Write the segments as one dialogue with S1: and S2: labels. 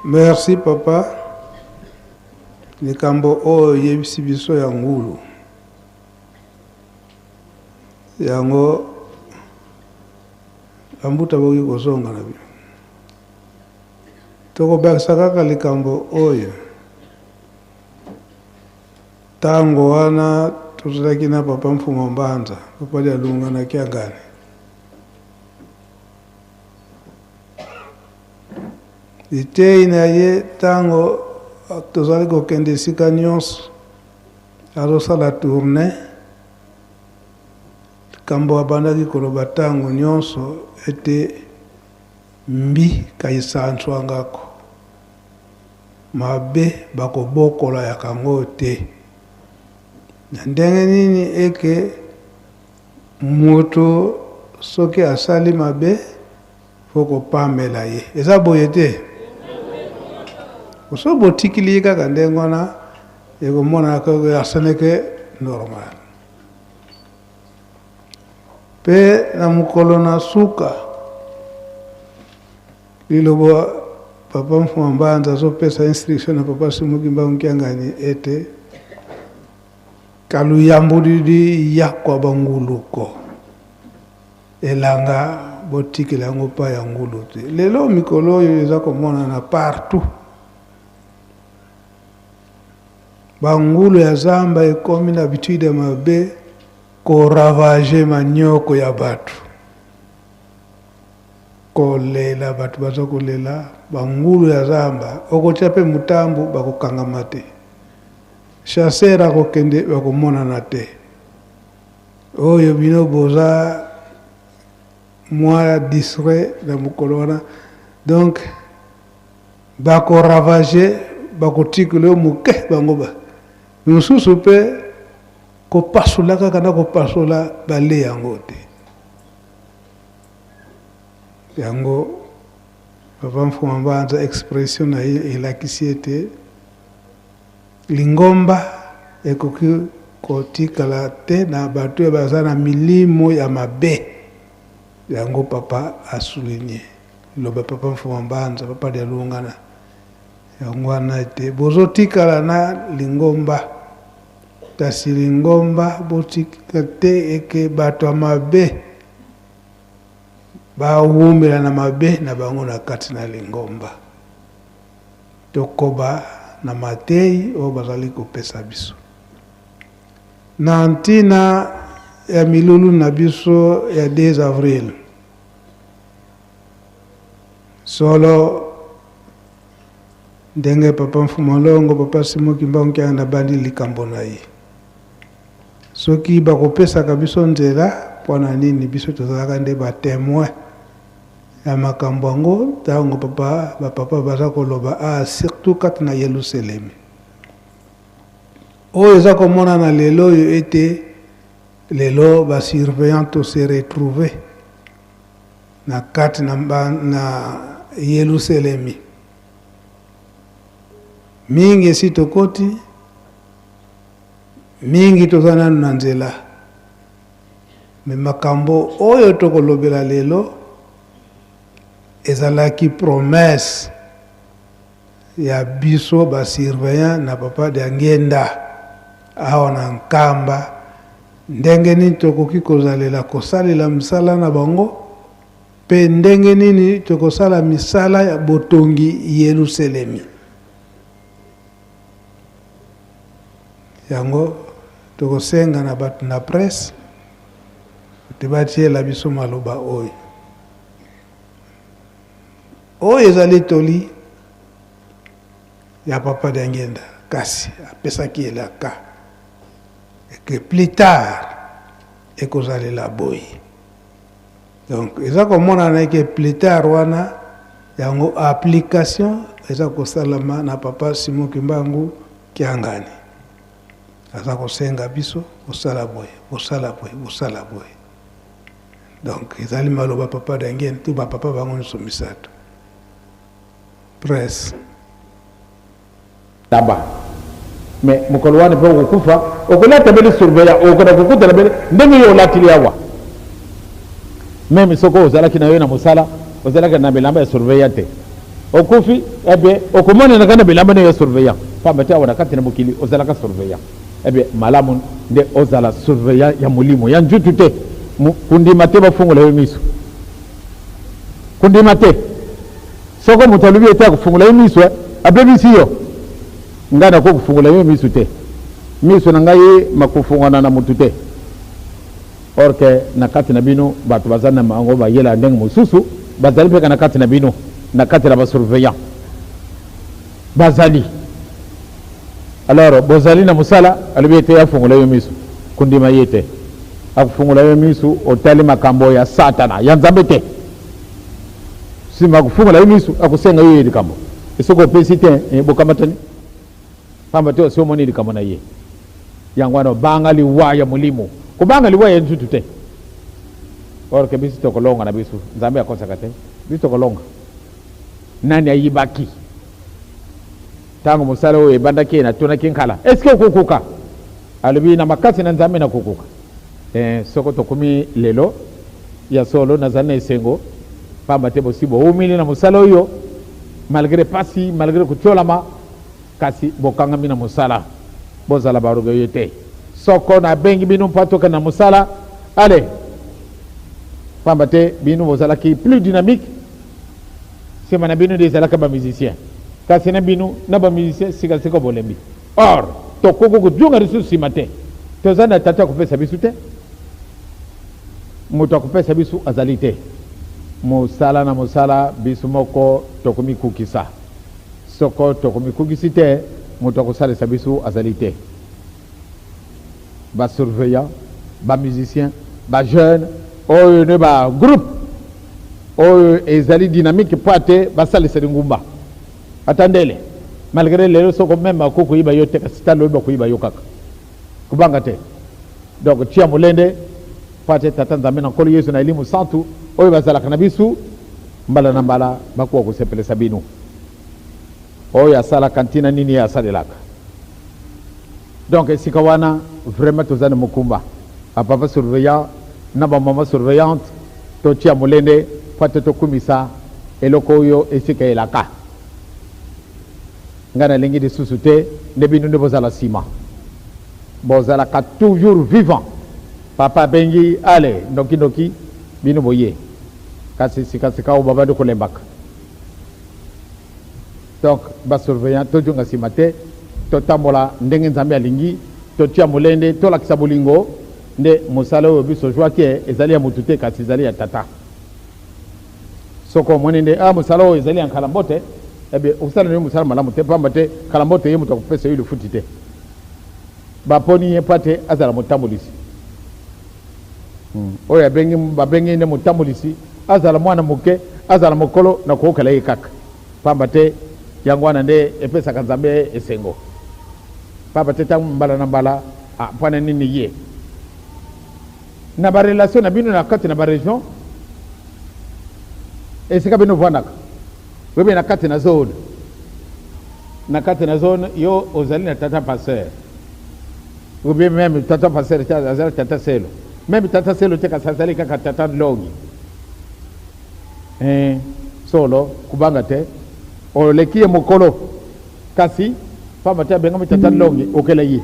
S1: Merci papa, likambo oyo oyebisi biso ya ngulu yango bambuta boki kozonga na bino. Tokobakisa kaka likambo oyo tango wana tozalaki na papa Mfumu Mbanza, papa Dialunga na Kiangani. Liteyi na ye tango tozali kokende esika nyonso azosala tourne, likambo abandaki koloba tango nyonso ete mbi kaisansuangako mabe bakobokola ya kango te. Na ndenge nini eke moto soki asali mabe faut kopamela ye, eza boye te? Soki botikili ye kaka ndenge wana ekomonana ke aseneke normal. Pe na mokolo na suka liloba papa Mfuma Mbanza azopesa instruction na papa Simon Kimbangu Kiangani ete kaluyambulili yakwa banguluko elanga botikela yango pa ya ngulu te. Lelo mikolo oyo eza komonana partout bangulu ya zamba ekomi na habitude ya mabe ko ravager manioko ya bato, kolela bato baza kolela bangulu ya zamba, okotia pe mutambu bakokangama te, chasseur akokende bakomonana te. Oyo bino boza mwa distrait na mokolo wana, donc bako ravager, bakotikela yo moke bango ba mosusu pe kopasola kaka na kopasola bale yango te. Yango papa Mfuma Mbanza expression na ye elakisi ete lingomba ekoki kotikala te na bato oyo baza na milimo ya mabe. Yango papa a souligner liloba papa Mfuma Mbanza, papa Dialungana, yango wana ete bozotikala na lingomba, kasi lingomba botika te eke bato ya mabe bawumela na mabe na bango na kati na lingomba. Tokoba na mateyi oyo bazali kopesa biso na ntina ya milulu na biso ya 2 avril. Solo ndenge papa Mfumu Longo, papa Simon Kimbangu Kiangani abandi likambo na ye, soki bakopesaka biso nzela, mpo na nini biso tozalaka nde ba temoin ya makambo yango ntango papa ba papa baza koloba ah, surtout kati na Yelusalemi oyo eza komonana lelo oyo ete lelo ba surveillant to se retrouver na kati na, na Yelusalemi mingi esi tokoti mingi toza nanu na nzela. Mais makambo oyo tokolobela lelo ezalaki promesse ya biso ba surveillant na papa Diangienda awa na Nkamba, ndenge nini tokoki kozalela kosalela misala na bango pe ndenge nini tokosala misala ya botongi Yeluselemi. Yango tokosenga na bato na presse te batiela biso maloba oyo. Oyo ezali toli ya papa Diangienda, kasi apesaki elaka que plus tard ekozalela boye. Donc eza komonana ke plus tard wana yango application eza kosalama na papa Simon Kimbangu Kiangani. Aza kosenga biso kosala boye, kosala boye, kosala boye. Donc ezali maloba papa Diangienda to ba papa bango nyonso misato. Presse.
S2: Lamba mais mokolo wana pe okokufa okolata bele surveillant okokenda kokutana bele ndenge yo olatili awa meme soki ozalaki na yo na mosala ozalaki na bilamba ya surveillant te. Okufi, eh bien okomonana kaka na bilamba nayo ya surveillant, pamba te awa na kati na mokili ozalaka surveillant. Eh bien malamu nde ozala surveillant ya molimo, ya njutu te. Kondima te bafungola yo miso, kondima te. Soko moto alobi ete akofungola yo miso, eh, abebisi yo. Ngai nakoki kofungola yo miso te, miso na ngai makofungwana na moto te. Or que na kati na bino bato baza na bango bayela ndenge mosusu bazali mpe na kati na bino, na kati na ba surveillant bazali. Alors bozali na mosala, alobi ete afungola yo miso, kondima ye te. Akofungola yo miso otali makambo ya Satana, ya Nzambe te. Sima akofungola yo miso, akosenga yo ye likambo. Soki opesi te, eh, bokamatani. Pamba te osi omoni likambo na ye. Yango wana obanga liwa ya molimo, kobanga liwa ya nzutu te. Or que biso tokolonga na biso, Nzambe akosaka te, biso tokolonga. Nani ayibaki? Tango mosala oyo ebandaki, natunaki Nkala, est-ce que okokoka? Alobi, na makasi na Nzambe nakokoka. Eh, soko tokomi lelo, ya solo nazali na esengo, pamba te bosi bowumeli na mosala oyo, malgre pasi, malgre kotiolama, kasi bokangami na mosala. Bozala ba orgueilleux te. Soko nabengi bino mpo tokende na mosala, allez, pamba te bino bozalaki plus dynamique, sima na bino nde ezalaka ba musiciens, kasi na bino na ba musiciens sika sika bolembi. Or tokoki kozonga lisusu sima te, toza na tata akopesa biso te, moto akopesa biso azali te. Mosala na mosala biso moko tokomikukisa. Soko tokomikukisi te, moto akosalisa biso azali te. Ba surveillants, ba musiciens, ba jeunes oyo nde ba groupe oyo ezali dynamique mpo ate basalisa lingumba. Ata ndele, malgre lelo soko meme akoki koyiba yo te, kasi tala lobi bakoyiba yo kaka. Kobanga te. Donc tia molende mpo ate Tata Nzambe na Nkolo Yesu na Elimo Santu oyo bazalaka na biso mbala na mbala bakoka kosepelisa bino. Oyo asalaka ntina nini ye asalelaka. Donc esika wana vraiment toza na mokumba ba papa surveillant na ba mama surveillante, totia molende mpo ate tokumisa eloko oyo esika elaka. Ngai nalingi lisusu te nde bino nde bozala sima, bozalaka toujours vivant. Papa abengi ale noki noki bino boye, kasi sika sika oyo babandi kolembaka. Donc ba surveillant tozonga sima te, totambola ndenge Nzambe alingi, totia molende, tolakisa bolingo nde mosala oyo biso ozwaki ezali ya mutu te kasi ezali ya Tata. Soko omoni nde ah mosala oyo ezali ya Nkala Mbote, eh bien okosala nayo mosala malamu te, pamba te Nkala Mbote ye moto akopesa yo lifuti te. Baponi ye mpo te azala motambolisi. Oyo abengi, babengi ye nde motambolisi, azala mwana moke, azala mokolo, nakoyokela ye kaka. Pamba te yango wana nde epesaka Nzambe esengo. Pamba te tango mbala na mbala, ah, mpo na nini ye? Na ba relation na bino na kati na ba region esika bino bovandaka, oyebi na kati na zone, na kati na zone yo ozali na tata pasteur, ou bien meme tata pasteur te azali tata selo, meme tata selo te kasi azali kaka tata longi. Eh, solo kobanga te, oleki ye mokolo, kasi pamba te abengami tata longi, okela ye.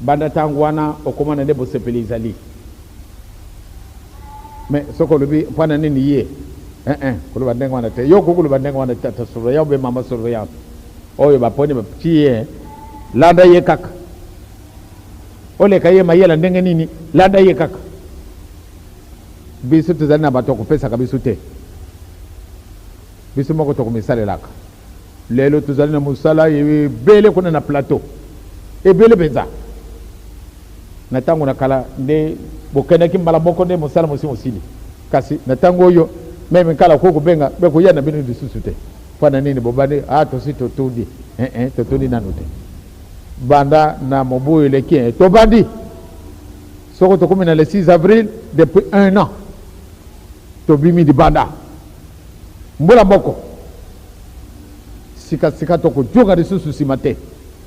S2: Banda ntango wana okomona nde bosepeli ezali. Mais soki olobi mpo na nini ye, eh eh, koloba ndenge wana te. Yo okoki koloba ndenge wana te, tata surveillant ou bien mama surveillante oyo baponi batie ye, landa ye kaka. Oleka ye mayela ndenge nini, landa ye kaka. Biso tozali na bato ya kopesaka biso te, biso moko tokomisalelaka. Lelo tozali na mosala ebele kuna na plateau, ebele mpenza. Na ntango na kala nde bokendaki mbala moko nde mosala mosi mosili, kasi na ntango oyo meme nkala okoki kobenga be koya na bino lisusu te. Mpo na nini bobandi? Ah, tosi totundi. Eh, eh, totundi nanu te. Banda na mobu eleki, eh, tobandi. Soko tokomi na le 6 avril, depuis un an tobimi libanda mbula moko sika sika tokojonga lisusu nsima te.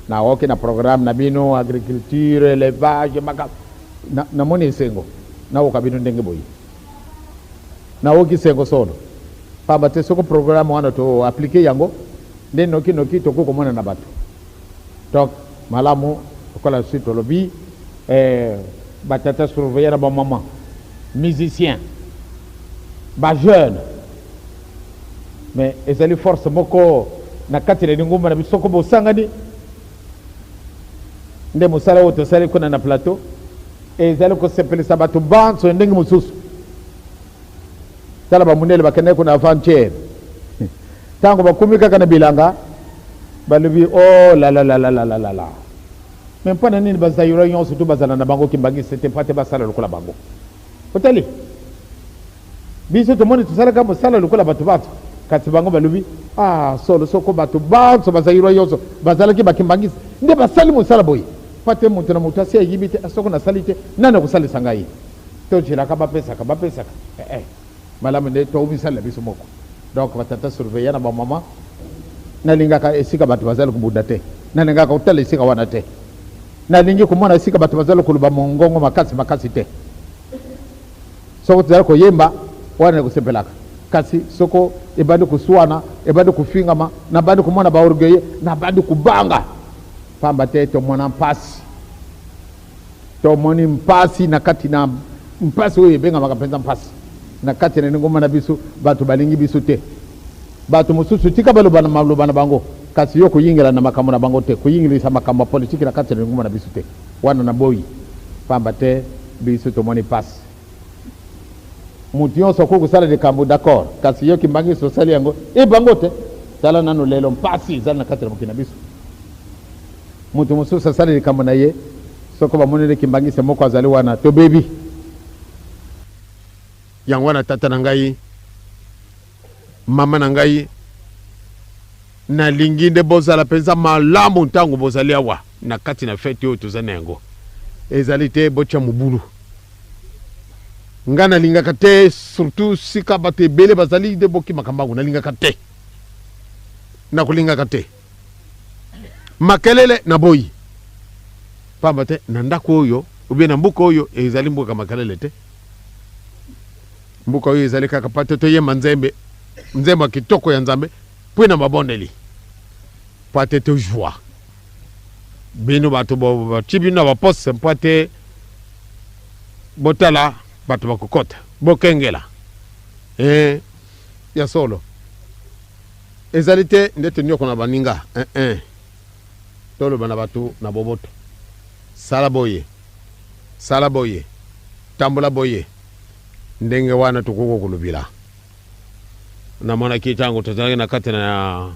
S2: Naoki na programme na bino agriculture, elevage, maka namoni esengo naoka bino ndenge boye, naoki sengo solo. Pamba te soko programme wana to appliquer yango nde noki noki tokoki komona na bato. Donc malamu lokola si tolobi eh, ba tata surveillant na ba maman musiciens, ba jeunes, mais ezali force moko na kati na lingomba na biso soko bosangani nde mosala oyo tosali kuna na plateau ezali kosepelisa bato banso ya ndenge mosusu. Tala ba mundele bakendaki kuna avant-hier, tango bakomi kaka na bilanga balobi oh lalalalalala, mais mpo na nini ba Zaïrois nyonso tout bazala na bango kimbanguiste te mpo te basala lokola bango? Otali biso tomoni tosalaka mosala lokola bato banso, kasi bango balobi ah solo soko bato banso ba Zaïrois nyonso bazalaki ba kimbanguiste nde basali mosala boye, mpo te moto na moto asi ayibi te, soko nasali te nani akosalisa ngai? Tozelaka bapesaka bapesaka eh eh malamu nde tomisalela biso moko. Donc ba tata surveillant na ba maman, nalingaka esika bato bazali kobunda te, nalingaka kotala esika wana te, nalingi komona esika bato bazali koloba mongongo makasi makasi te. Soko tozali koyemba wana ekosepelaka, kasi soko ebandi koswana, ebandi kofingama, nabandi komona ba orgueilleux, nabandi kobanga, pamba te tomona mpasi. Tomoni mpasi na kati na mpasi oyo ebengamaka mpenza mpasi na kati na lingomba na biso. Bato balingi biso te. Bato mosusu, tika baloba na maloba na bango, kasi yo koyingela na makambo na bango te, koyingelisa makambo ya politiki na kati na lingomba na biso te. Wana naboyi, pamba te biso tomoni mpasi. Moto nyonso akoki kosala likambo, d'accord, kasi yo kimbanguiste osali yango, e bango te. Tala nanu lelo mpasi ezali na kati na mokili na biso. Moto mosusu asali likambo na ye, soko bamoneli kimbanguiste moko azali wana, tobebi.
S3: Yango wana tata na ngai, mama na ngai, nalingi nde bozala mpenza malamu ntango bozali awa na kati na fete oyo tozali na yango. Ezali te botya mobulu. Ngai nalingaka te, surtout sika bato ebele bazali nde bokimaka mbangu, nalingaka te, nakolingaka te. Makelele naboyi, pamba te na ndako oyo ou bien na mboka oyo ezali mboka makelele te. Mboka oyo ezali kaka pa te toyemba nzembe, nzembo ya kitoko ya Nzambe mpo na mabondeli, pa te tozwa bino bato batie bino na baposte mpo te botala bato bakokota, bokengela. Eh, ya solo ezali te nde tonyoko na baninga, eh, eh. Toloba na bato na boboto, sala boye, sala boye, tambola boye, ndenge wana tokoki kolobela. Namonaki ntango tozalaki na kati na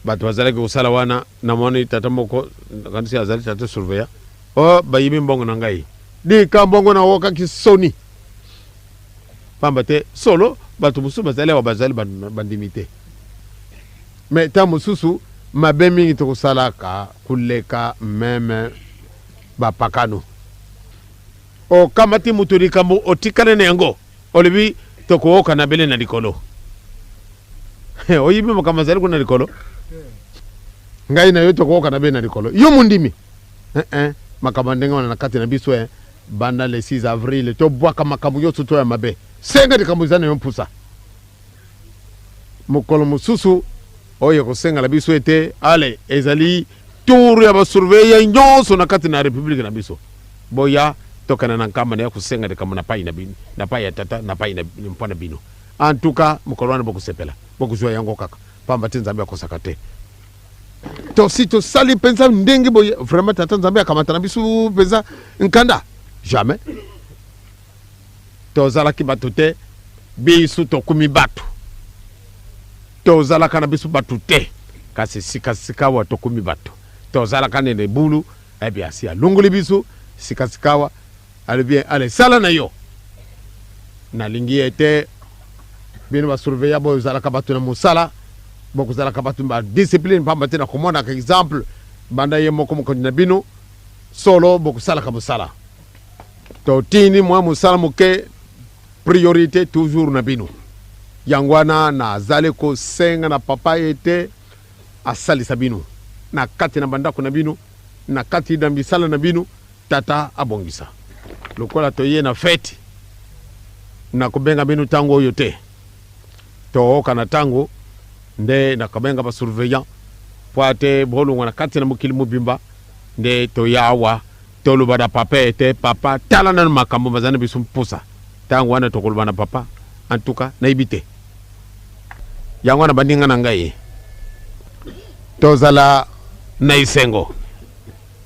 S3: bato bazalaki kosala wana, namoni tata moko, nakanisi azali tata surveillant, o bayibi mbongo na ngai, likambo yango nawokaki soni, pamba te solo bato mosusu bazali awa bazali bandimi te, me ntango mosusu mabe mingi tokosalaka koleka meme bapakano. Okamati moto likambo otikali na yango, olobi tokooka na bele na likolo. Oyibi makambo azali kuna likolo, ngai na yo tokooka na bele na likolo, yo mondimi. Eh, eh, makambo ya ndenge wana na kati na biso eh. Banda le 6 avril tobwaka makambo nyonso to ya mabe, senga likambo eza na yo mpusa. Mokolo mosusu oyo ekosengela biso ete ale ezali tour ya basurveille nyonso na kati na republike na biso, boya tokende na nkamba na ya kosenga likambo na pai na bino, na pai ya tata, na pai na mpo na bino. En tout cas mokolo wana bokosepela, bokozwa yango kaka, pamba te Nzambe akosaka te. Tosi tosali mpenza ndenge boye, vraiment tata Nzambe akamata na biso mpenza nkanda? Jamais. Tozalaki bato te, biso tokomi bato. Tozalaka na biso bato te, kasi sikasikawa tokomi bato. Tozalaka na libulu, ebi asi alongoli biso sikasikawa, alobi ale sala na yo. Nalingi ete bino basurveilla bozalaka bato na mosala, bokozalaka bato ba discipline, pamba te nakomonaka exemple banda ye moko mokonzi na bino solo bokosalaka mosala. Totindi mwa mosala moke, priorité toujours na bino. Yango wana nazali kosenga na papa ete asalisa bino na kati na bandako na bino, na kati na misala na bino, tata abongisa. Lokola toye na fete, nakobenga bino ntango oyo te. Tooka na ntango nde nakabenga ba surveillant mpo ate bolongwa na kati na mokili mobimba nde toya awa toloba na papa ete papa tala nanu makambo mazali na biso mposa. Ntango wana tokoloba na papa en tout cas nayebi te. Yango wana baninga na ngai tozala na esengo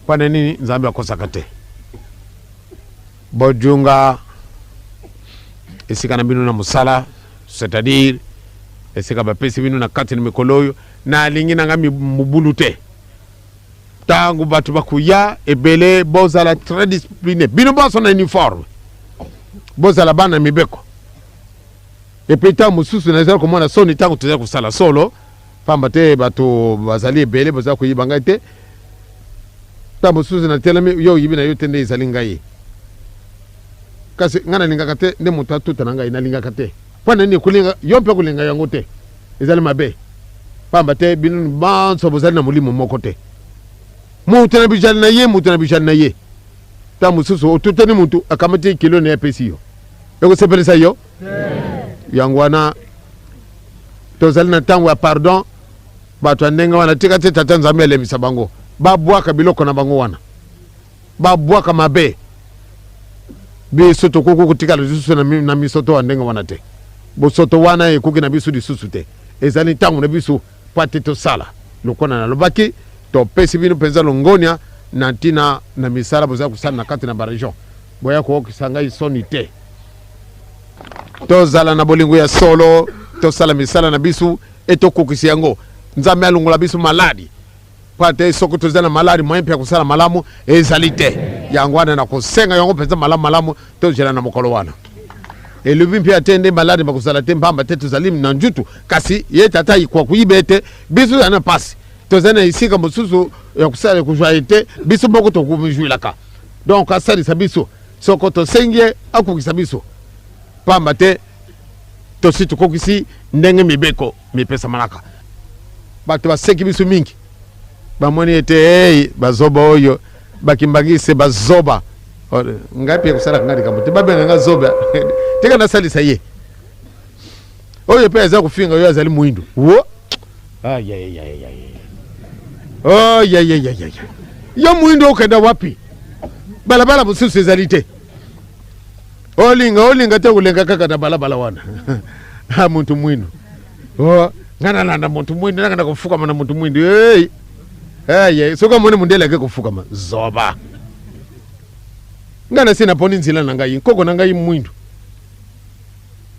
S3: mpo na nini Nzambe akosaka te. Bojunga esika na bino na mosala, c'est-à-dire esika bapesi bino na kati na mikolo oyo, nalingi na ngai mobulu te. Ntango bato bakoya ebele, bozala très discipline, bino bonso na uniforme, bozala bana mibeko. Epuis ntango mosusu nazali komona soni ntango tozali kosala solo, pamba te bato bazali ebele, bazali koyiba ngai te. Ntango mosusu natelemi, yo oyibi na yo te nde ezali ngai. Kasi ngai nalingaka te nde moto atuta na ngai, nalingaka te. Mpo na nini kolinga yo mpe kolinga yango te? Ezali mabe, pamba te bino banso bozali na molimo moko te. Moto na bijali na ye, moto na bijali na ye. Ntango mosusu otutani moto akamati kilo na ye apesi yo, ekosepelisa yo? Yango wana tozali na ntango ya pardon. Bato ya ndenge wana tika te Tata Nzambe alembisa bango, babwaka biloko na bango wana, babwaka mabe. Biso tokoki kotikala lisusu na misoto ya ndenge wana te. Bosoto wana ekoki na biso lisusu te. Ezali ntango na biso mpo ete tosala lokola nalobaki. Topesi bino mpenza longonya na ntina na misala bozali kosala na kati na baregion. Boya kookisa ngai soni te. Tozala na bolingo ya solo, tosala misala na biso e tokokisa yango. Nzambe alongola biso maladi, mpo ete soki tozali na maladi, moyen mpe ya kosala malamu ezali te. Yango wana nakosenga yango mpenza malamu malamu, tozela na mokolo wana. Elobi mpe ate nde maladi bakozala te, mpamba te tozali na njutu. Kasi ye tata ikwa koyiba ete biso tozali na mpasi, tozali na esika mosusu ya kosala kozwa ye te, biso moko tokomizwilaka. Donc asalisa biso soko tosengi ye akokisa biso, mpamba te tosi tokokisi ndenge mibeko mipesamalaka. Bato baseki biso mingi, bamoni ete hey, bazoba oyo bakimbangise bazoba. Ngai mpe kosalaka ngai likambo te, babenga ngai zoba tika nasalisa ye oyo mpe aza kofinga oyo azali moindo wo. Oh, ya, ya, ya, ya. Yo moindo okenda wapi? Balabala mosusu ezali te. Olinga olinga te kolenga kaka na balabala wana. Ha muntu mwindu. Oh, nga nalanda muntu mwindu, nakenda kofukama na muntu mwindu. Hey. Hey, soki amoni mondele ake kofukama, zoba. Nga nasi naponi nzela na ngai, nkoko na ngai mwindu.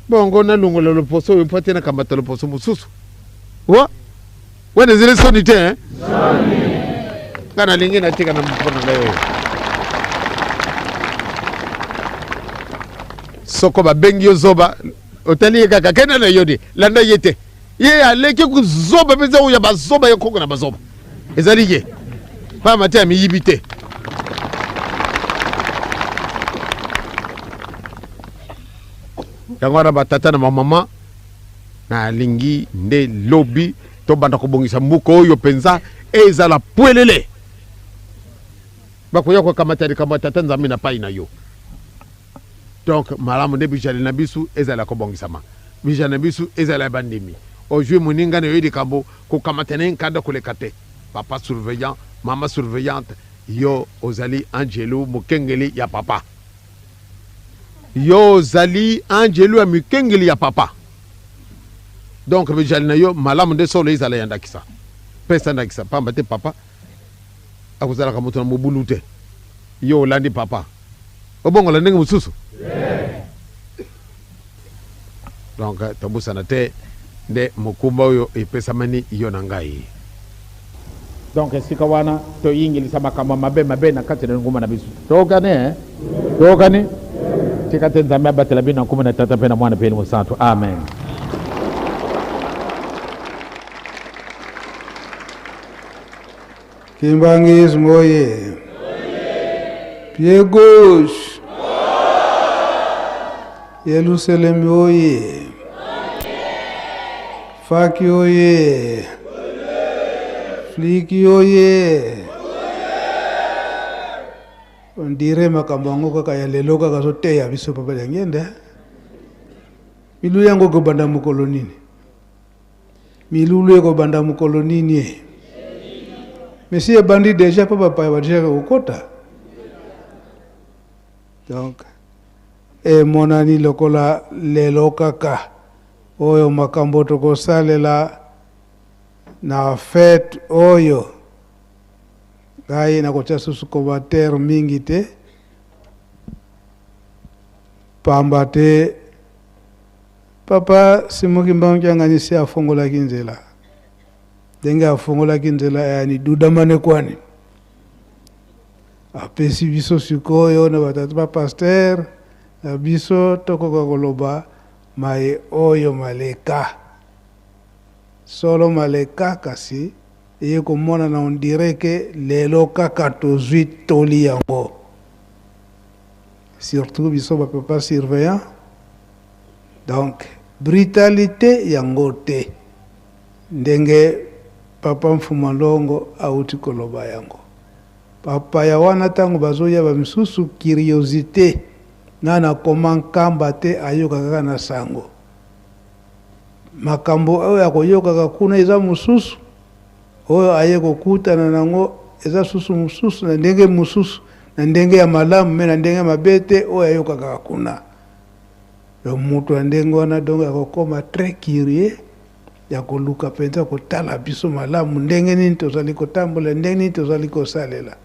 S3: Bongo nalongola loposo oyo mpo te nakamata loposo mosusu. Wa wana ezali soni te hein? Nga nalingi natika na mpo na ngai oyo. Soko babengi yo zoba, otali ye kaka kende na yo de, landa ye te. Ye aleki kozoba mpenza oyo ya bazoba ya koko na bazoba. Ezali ye. Pamba te amiyibi te. Yango wana batata na bamama nalingi nde lobi tobanda kobongisa mbuka oyo mpenza ezala pwelele. Bakoya kokamata likambo ya tata Nzambe na pai na yo. Donc malamu nde bijali na biso ezala kobongisama, bijali na biso ezala ya bandimi. Ozwi moninga na yo likambo kokamata na ye nkanda koleka te. Papa surveillant, mama surveillante, yo ozali angelu mokengeli ya papa. Yo ozali angelu ya mikengeli ya papa. Donc bijali na yo malamu nde solo ezala ya ndakisa. Pesa ndakisa pamba te papa akozalaka moto na mobulu te. Yo olandi papa. Obongola ndenge mosusu? Donc tobosana te nde mokumba oyo epesamani yo na ngai.
S2: Donc esika wana toyingilisa makambo ya mabe mabe na kati na lingomba na biso. Toyokani eh? Toyokani? Tika te Nzambe abatela bino na nkombo na Tata mpe na Mwana mpe Elimo Santu. Amen.
S1: Kimbanguisme oye! Pied gauche! Yelusalemi oye! Faki oye! Fliki oye! On dirait makambo yango kaka ya lelo kaka azoteya biso papa Diangienda. Milu yango ekobanda mokolo nini? Milulu ekobanda mokolo nini e? Mais si ebandi deja mpo bapaya badeja kokota. Donc emonani lokola lelo kaka oyo makambo tokosalela na fete oyo. Ngai nakotia susu commentaire mingi te, pamba te Papa Simon Kimbangu Kiangani si afongolaki nzela. Ndenge afongolaki nzela yani dudamane kwani apesi biso sikoyo na batata ba pasteur na biso tokoka koloba maye oyo maleka solo maleka, kasi eye komonana on dirait que lelo kaka tozwi toli yango, surtout biso ba papa surveillant. Donc brutalité yango te ndenge papa Mfuma Longo awuti koloba yango. Bapaya wana ntango bazoya ba misusu curiosité nana akoma Nkamba te, ayoka kaka na sango makambo oyo akoyokaka kuna eza mosusu, oyo aye kokutana nango eza susu mosusu na ndenge mosusu, na ndenge ya malamu me na ndenge mabe te oyo ayokaka kuna. Donc moto ya ndenge wana donc akokoma très curieux ya koluka mpenza kotala biso malamu ndenge nini tozali kotambola, ndenge nini tozali kosalela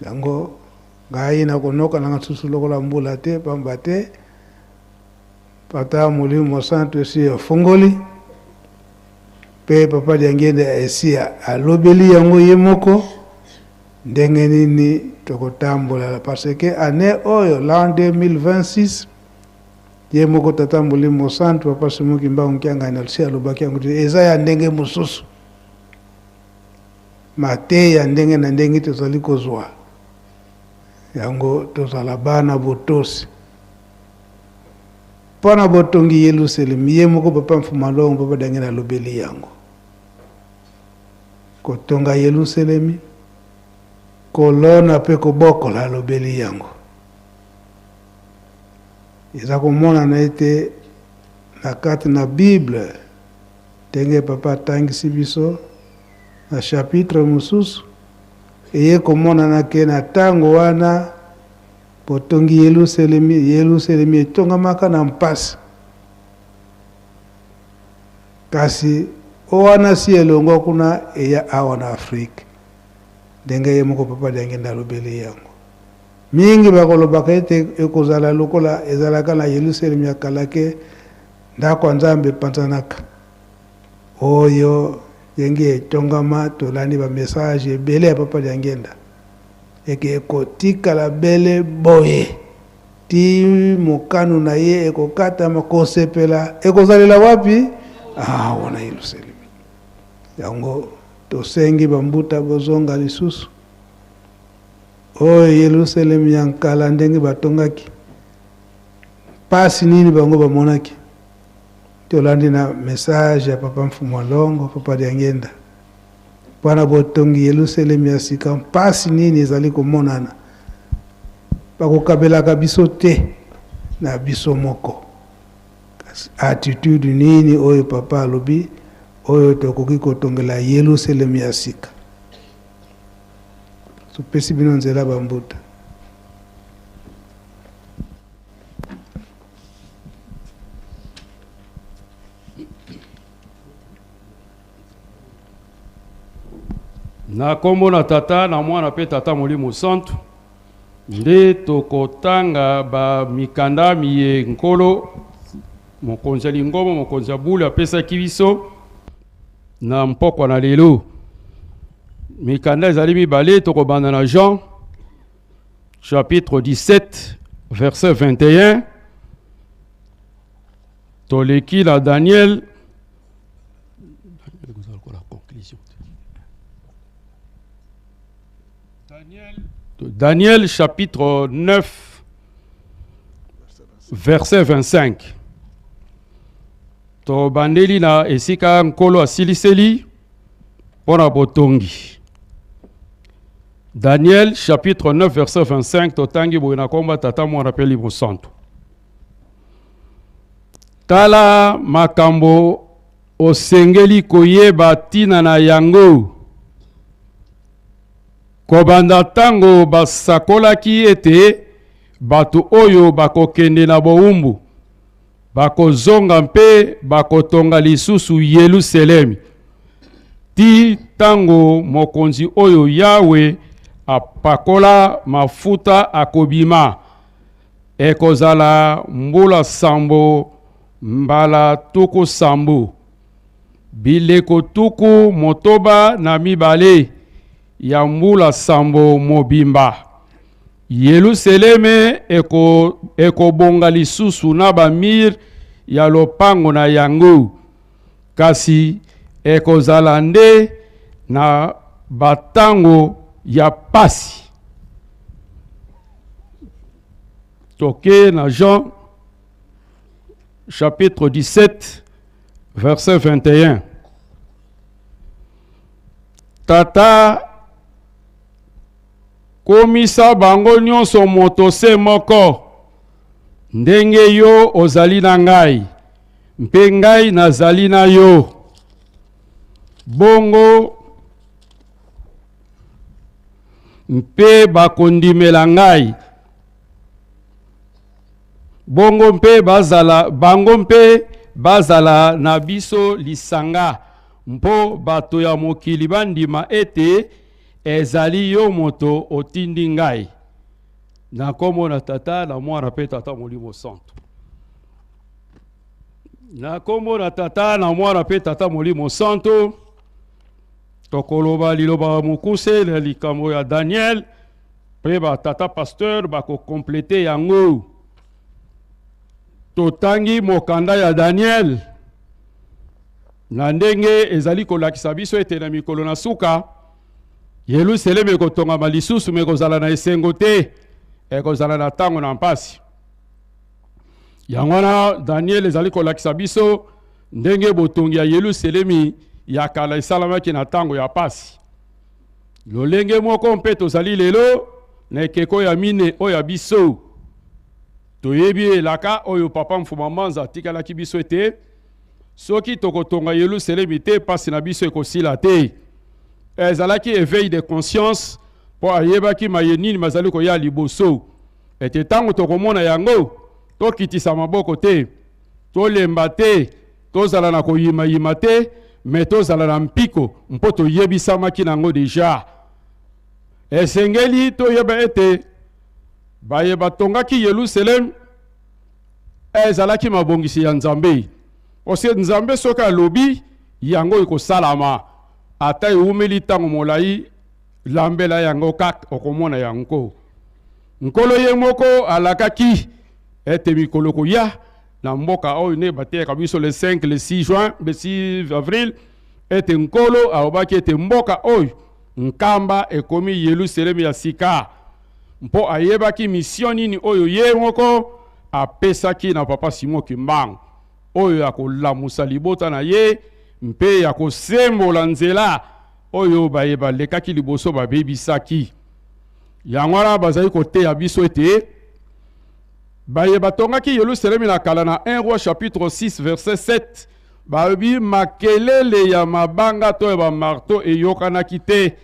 S1: yango. Ngai nakonoka nanga susu lokola mbula te, pamba te Tata Molimo Mosantu esi afongoli, mpe Papa Diangienda esi alobeli yango ye moko ndenge nini tokotambola, parce que année oyo l'an 2026 ye moko Tata Molimo Mosantu Papa Simon Kimbangu Kiangani esi alobaki yango te, eza ya ndenge mosusu, mateya ndenge na ndenge tozali kozwa yango, tozala bana botosi mpo na botongi Yelusalemi. Ye moko Papa Mfuma Longo Papa Daniel alobeli yango, kotonga Yelusalemi, kolona mpe kobokola, alobeli yango. Eza komonana ete na kati na Bible, ndenge papa atangisi biso na chapitre mosusu, eye komonana ke na ntango wana botongi Yelusalemi, Yelusalemi etongamaka na mpasi. Kasi o wana si elongwa kuna eya awa na Afrike, ndenge ye moko Papa Diangienda alobeli yango. Mingi bakolobaka ete ekozala lokola ezalaka na Yelusalemi ya kala ke ndako ya Nzambe epanzanaka. Oyo ndenge etongama, tolandi ba message ebele ya Papa Diangienda eke ekotikala bele boye ti mokano na ye ekokatama, kosepela ekozalela wapi? Awa na Yelusalemi. Yango tosengi bambuta bozonga lisusu oyo Yelusalemi ya nkala ndenge batongaki, mpasi nini bango bamonaki. Tolandi na message ya Papa Mfumu Longo, Papa Diangienda, mpona botongi Yelusalemi ya sika, mpasi nini ezali komonana, bakokabelaka biso te na biso moko. Kasi attitude nini oyo papa alobi oyo tokoki kotongela Yelusalemi ya sika? Topesi bino nzela bambuta.
S4: Na nkombo na Tata na Mwana mpe Tata Molimo Santu nde tokotanga ba mikanda miye Nkolo mokonzi ya lingomba, mokonzi ya bule apesaki biso na mpokwa na lelo. Mikanda ezali mibale, tokobanda na Jean chapitre 17 verset 21, toleki na Daniel Daniel chapitre 9 verset 25. Tobandeli na esika Nkolo asiliseli mpo na botongi. Daniel chapitre 9 verset 25, totangi boye na komba Tata Mwana mpe Elimo Santu. Tala makambo Osengeli koyeba ntina na yango. Kobanda ntango basakolaki ete bato oyo bakokende na bowumbu bakozonga mpe bakotonga lisusu Yelusalemi, tii ntango mokonzi oyo Yawe apakola mafuta akobima, ekozala mbula sambo mbala tuku sambo, bileko 62 ya mbula sambo mobimba. Yelusaleme ekobonga lisusu na bamir ya lopango na yango, kasi ekozala nde na batango ya pasi. Toke na Jean chapitre 17 verset 21. Tata, komisa bango nyonso moto se moko, ndenge yo ozali na ngai mpe ngai nazali na yo. Bongo mpe bakondimela ngai, bongo mpe bazala, bango mpe bazala na biso lisanga, mpo bato ya mokili bandima ete ezali yo moto otindi ngai. Na nkombo na Tata, na Mwana mpe Tata Molimo Santu. Na nkombo na Tata, na Mwana mpe Tata Molimo Santu, tokoloba liloba mokuse na likambo ya Daniel mpe batata pasteur bakokomplete yango. Totangi mokanda ya Daniel na ndenge ezali kolakisa biso ete na mikolo na suka Yelusaleme ekotongama lisusu, me ekozala na esengo te, ekozala na ntango na mpasi. Yango wana Daniel ezali kolakisa biso ndenge botongi ya Yelusalemi ya kala esalamaki na ntango ya mpasi. Lolenge moko mpe tozali lelo na ekeko ya mine oyo ya biso. Toyebi elaka oyo Papa Mfuma Mbanza atikalaki biso ete soki tokotonga Yelusalemi te, mpasi na biso ekosila te. Ezalaki éveil de conscience mpo ayebaki maye nini mazali koya liboso, ete ntango tokomona yango tokitisa maboko te, tolemba te, tozala na koyimayima te, me tozala na mpiko mpo toyebisamaki nango deja. Esengeli toyeba ete baye batongaki Yelusalemi ezalaki mabongisi ya Nzambe. Ose Nzambe soki alobi yango ekosalama, ata ewumeli ntango molai, lambela yango kaka okomona yango. Nkolo ye moko alakaki ete mikolo koya na mboka oyo nde bateyaka biso le 5 le 6 juin le 6 avril, ete Nkolo alobaki ete mboka oyo Nkamba ekomi Yelusalemi ya sika, mpo ayebaki mission nini oyo ye moko apesaki na Papa Simon Kimbangu, oyo ya kolamusa libota na ye mpe ya kosembola nzela oyo baye balekaki liboso babebisaki. Yango wana bazali koteya biso ete baye batongaki Yelusalemi na kala na 1 Roi chapitre 6 verset 7 balobi makelele ya mabanga to ya bamarto eyokanaki te.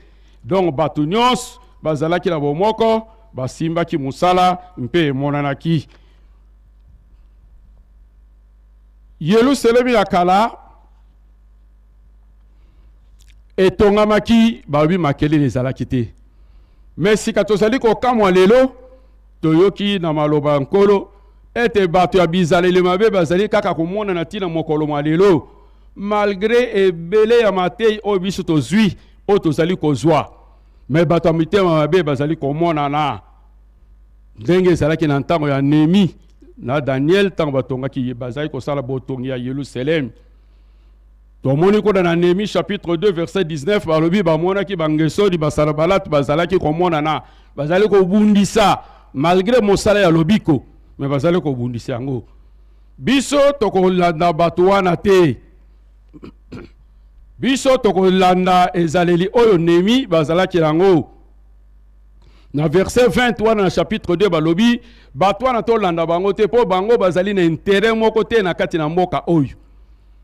S4: Donc bato nyonso bazalaki na bomoko, basimbaki mosala mpe emonanaki. Yelusalemi ya kala etongamaki, balobi makelele ezalaki te. Me sika tozali kokamwa lelo, toyoki na maloba ya Nkolo ete bato ya bizaleli mabe bazali kaka komonana ntina mokolo mwa lelo, malgre ebele ya mateyi oyo biso tozwi, oyo tozali kozwa, me bato ya mitema mabe bazali komonana ndenge ezalaki na ntango ya Nehemie na Daniel, ntango batongaki, bazali kosala botongi ya Yelusalemi. Tomoni kuna na Nehemie chapitre 2 verset 19 balobi bamonaki bangesodi basanabalati bazalaki komonana, bazali kobundisa malgre mosala ya lobiko, me bazali kobundisa yango. Biso tokolanda bato wana te. Biso tokolanda ezaleli oyo Nehemie bazalaki yango. Na verset 20 wana na chapitre 2 balobi bato wana tolanda bango te mpo bango bazali na interet moko te na kati na mboka oyo.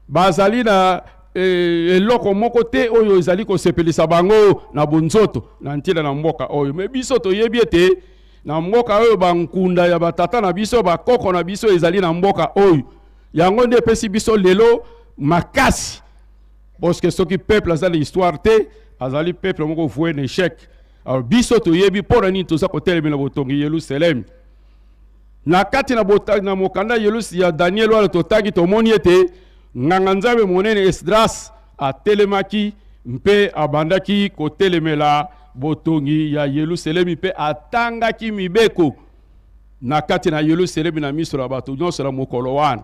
S4: Bazali na eh, eloko moko te oyo ezali kosepelisa bango na bonzoto na ntina na mboka oyo. Me biso toyebi ete na mboka oyo bankunda ya batata na biso, bakoko na biso ezali na mboka oyo. Yango nde epesi biso lelo makasi, parce que soki peuple aza na histoire te, azali peuple moko voué na échec. Alors biso toyebi mpo na nini toza kotelemela botongi Yelusalemi. Na kati na, bota, na mokanda Yelusi ya Daniel wana totangi, tomoni ete nganga nzambe monene Esdras atelemaki mpe abandaki kotelemela botongi ya Yelusalemi mpe atangaki mibeko na kati na Yelusalemi na miso na bato nyonso na mokolo wana.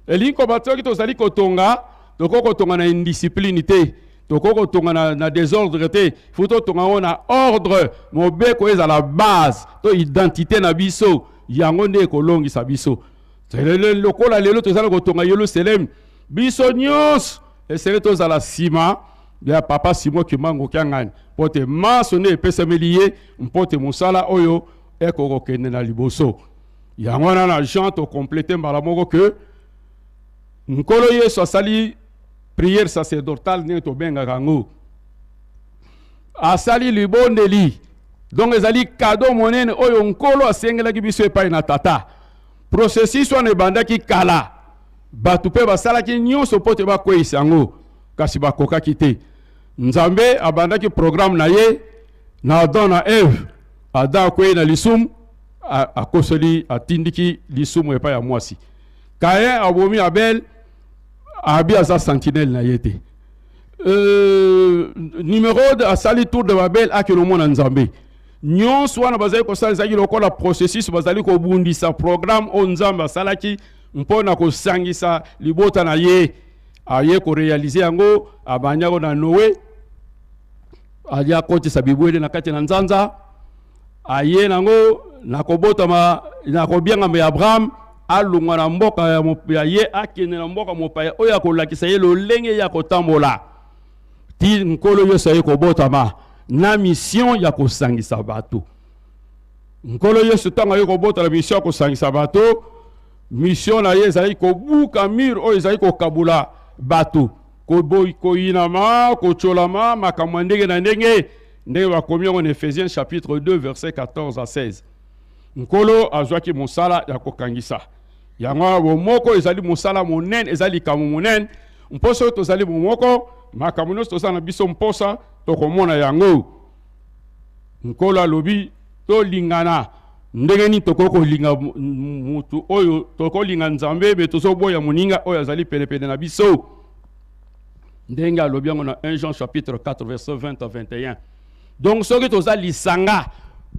S4: Elingi koloba soki tozali kotonga, tokoki kotonga na indiscipline te, tokoki kotonga na, na desordre te, faut totonga yango na ordre. Mobeko ezala base to identité na biso, yango nde ekolongisa biso. Lokola lelo tozali kotonga Yelusalemi, biso nyonso esengeli tozala nsima ya papa Simon Kimbangu Kiangani, mpo te manso nde epesameli ye mpo te mosala oyo ekokokende na liboso. Yango wana na Jean tocomplete mbala moko ke Nkolo Yesu asali prière sacerdotale ndenge tobengaka yango, asali libondeli. Donc ezali cadeau monene oyo Nkolo asengelaki biso epai na Tata. Processus wana ebandaki kala, bato mpe basalaki nyonso mpo te bakweyisa yango, kasi bakokaki te. Nzambe abandaki programme na ye na Adam na Eve. Adam akwei na lisumu, akosoli, atindiki lisumu epai ya mwasi. Caïn abomi Abel, Abi aza sentinelle na ye te. Nimrod asali tour de Babel akende omona Nzambe. Nyonso wana bazali kosala ezalaki lokola processus, bazali kobundisa programme oyo Nzambe asalaki mpo na kosangisa libota na ye. Aye korealize yango, abandi yango na Noe, aye akotisa bibwele na kati na nzanza, aye nango na kobotama na kobiangama ya Abraham, alongwa na mboka ya, ya ye akende na mboka mopaya oyo akolakisa ye lolenge ya kotambola ti Nkolo Yesu aye kobotama na mission ya kosangisa bato. Nkolo Yesu ntango aye kobota na mission ya kosangisa bato, mission na ye ezalaki kobuka mur oyo ezali kokabula bato, koyinama, kotyolama, makambo ya ndenge na ndenge, ndenge bakomi yango na Ephésiens chapitre 2 verset 14 à 16. Nkolo azwaki mosala ya kokangisa yango wana. Bomoko ezali mosala monene, ezali likambo monene, mpo soki tozali bomoko, makambo nyonso tozala na biso mposa tokomona yango. Nkolo alobi tolingana. Ndenge nini tokoki kolinga motu oyo, tokolinga Nzambe me tozoboya moninga oyo azali penepene na biso? Ndenge alobi yango na 1 Jean chapitre 4 verset 20 à 21. Donc soki toza lisanga,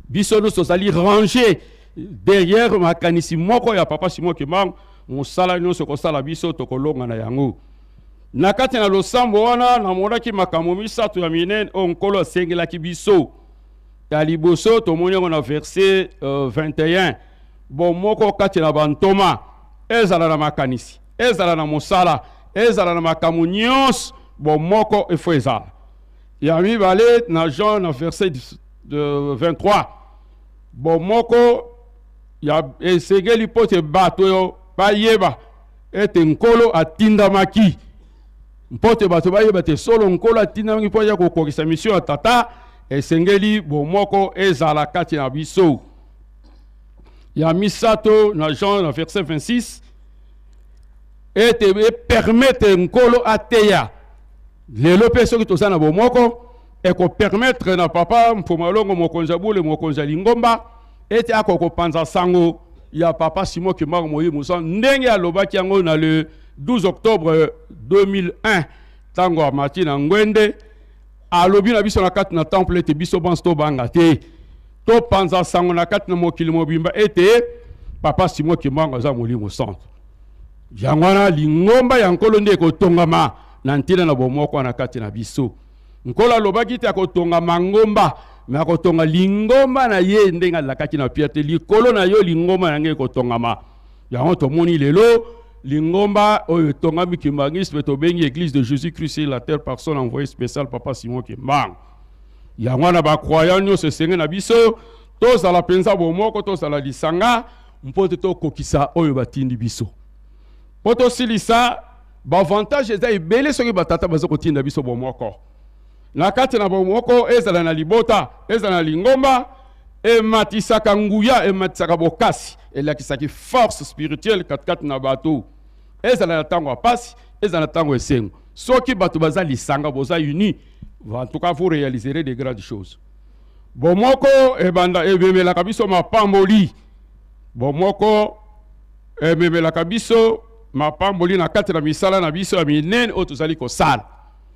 S4: biso nyonso tozali range derrière makanisi moko ya papa Simon Kimbangu, mosala nyonso kosala biso tokolonga na yango. Na kati na losambo wana namonaki makambo misato ya minene oyo Nkolo asengelaki biso. Ya liboso tomoni yango na verset 21, bomoko kati na bantoma, ezala na makanisi, ezala na mosala, ezala na makambo nyonso, bomoko efo ezala. Ya mibale na Jean na verset 23, bomoko ya esengeli mpo te bato oyo bayeba ete Nkolo atindamaki, mpo te bato bayeba te solo Nkolo atindamaki mpo ya kokokisa mission ya Tata, esengeli bomoko ezala kati na biso. Ya misato na Jean na verset 26, ete epermettre Nkolo ateya lelo mpe soki toza na bomoko, ekopermettre na papa Mfumalongo, mokonzi ya bule, mokonzi ya lingomba, ete akoka kopanza sango ya papa Simon Kimbangu Moyimu Santu, ndenge alobaki yango na le 12 octobre 2001 ntango amati na ngwende, alobi na biso na kati na temple ete biso banso tobanga te, topanza sango na kati na mokili mobimba ete papa Simon Kimbangu aza Molimo Santu. Yango wana lingomba ya Nkolo nde ekotongama na ntina na bomoko na kati na biso. Nkolo alobaki te akotonga mangomba, me akotonga lingomba na ye, ndenge alakaki na Pierre te, likolo na yo lingomba na ngai ekotongama. Yango tomoni lelo lingomba oyo etongami kimbanguisme, tobengi Église de Jésus-Christ sur la terre par son envoyé spécial papa Simon Kimbangu. Yango wana ba croyant nyonso esenge na biso tozala mpenza bomoko, tozala lisanga mpo te tokokisa oyo batindi biso. Mpo tosilisa Baavantage eza ebele soki batata baza kotinda biso bomoko. Na kati na bomoko, ezala na libota, ezala na lingomba, ematisaka nguya, ematisaka bokasi, elakisaki force spirituelle katikati na bato. Ezala na ntango ya pasi, ezala na ntango esengo. Soki bato baza lisanga, boza uni, en tout cas vous réaliserez de grandes choses. Bomoko ebanda ememelaka biso mapamboli. Bomoko ememelaka biso mapamboli na kati na misala na biso ya minene oyo tozali kosala.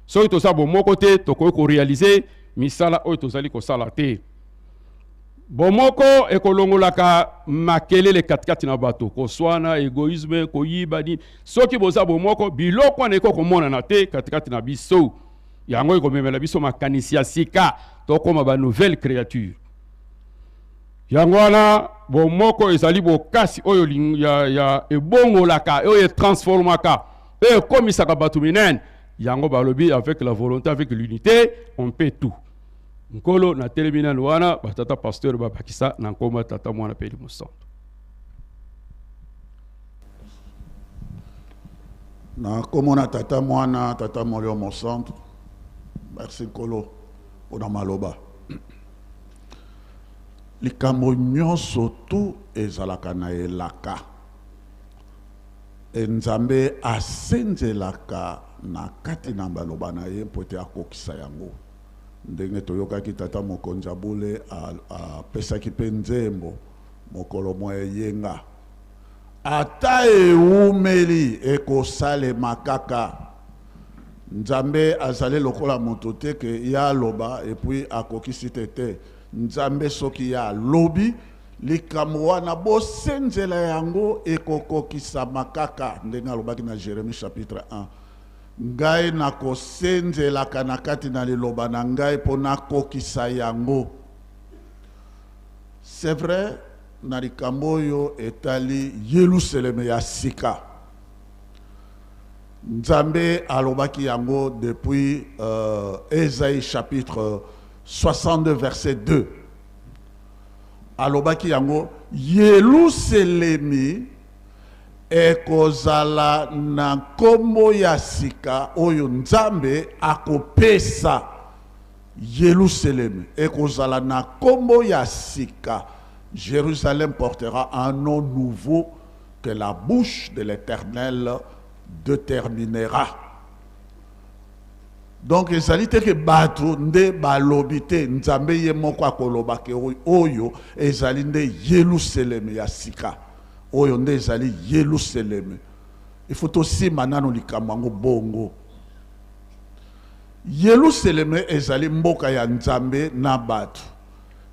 S4: Soki toza bomoko te, tokoki korealize misala oyo tozali kosala te. Bomoko ekolongolaka makelele katikati na bato, koswana, egoïsme, koyiba nini. Soki boza bomoko, biloko wana ekoki komonana te katikati na biso. Yango ekomemela biso makanisi ya sika, tokoma ba nouvelle créature. Yango wana bomoko ezali bokasi oyo ya, ya ebongolaka, oyo etransformaka, oyo ekomisaka bato minene. Yango balobi avec la volonté, avec l'unité, on peut tout. Nkolo natelemi nanu wana, batata pasteur babakisa na nkoma Tata, Mwana mpe Elimo Santu.
S5: Na nkombo na Tata, Mwana, Tata Molimo Mosantu. Merci Nkolo mpona maloba. Likambo nyonso tu ezalaka na elaka. E Nzambe asenzelaka na kati na maloba na ye mpo ete akokisa yango. Ndenge toyokaki tata mokonzi ya bule apesaki mpe nzembo mokolo mwa eyenga. Ata ewumeli, ekosalema kaka. Nzambe azali lokola moto te ke ye aloba et puis akokisi te. Te, Nzambe soki ye alobi likambo wana, bosenzela yango ekokokisama kaka, ndenge alobaki na Jeremie chapitre 1. Ngai nakosenzelaka na kati na liloba na ngai mpo nakokisa yango. C'est vrai, na likambo oyo etali Yelusaleme ya sika, Nzambe alobaki yango depuis Esaïe chapitre 62 verset 2. Alobaki yango, Yelusalemi ekozala na nkombo ya sika oyo Nzambe akopesa. Yelusalemi ekozala na nkombo ya sika. Jérusalem portera un nom nouveau que la bouche de l'Éternel déterminera. Donc ezali te ke bato nde balobi te, Nzambe ye moko akoloba ke oyo ezali nde Yelusalemi ya sika, oyo nde ezali Yelusalemi. Il faut tosimba nano likambo yango bongo. Yelusalemi ezali mboka ya Nzambe na bato,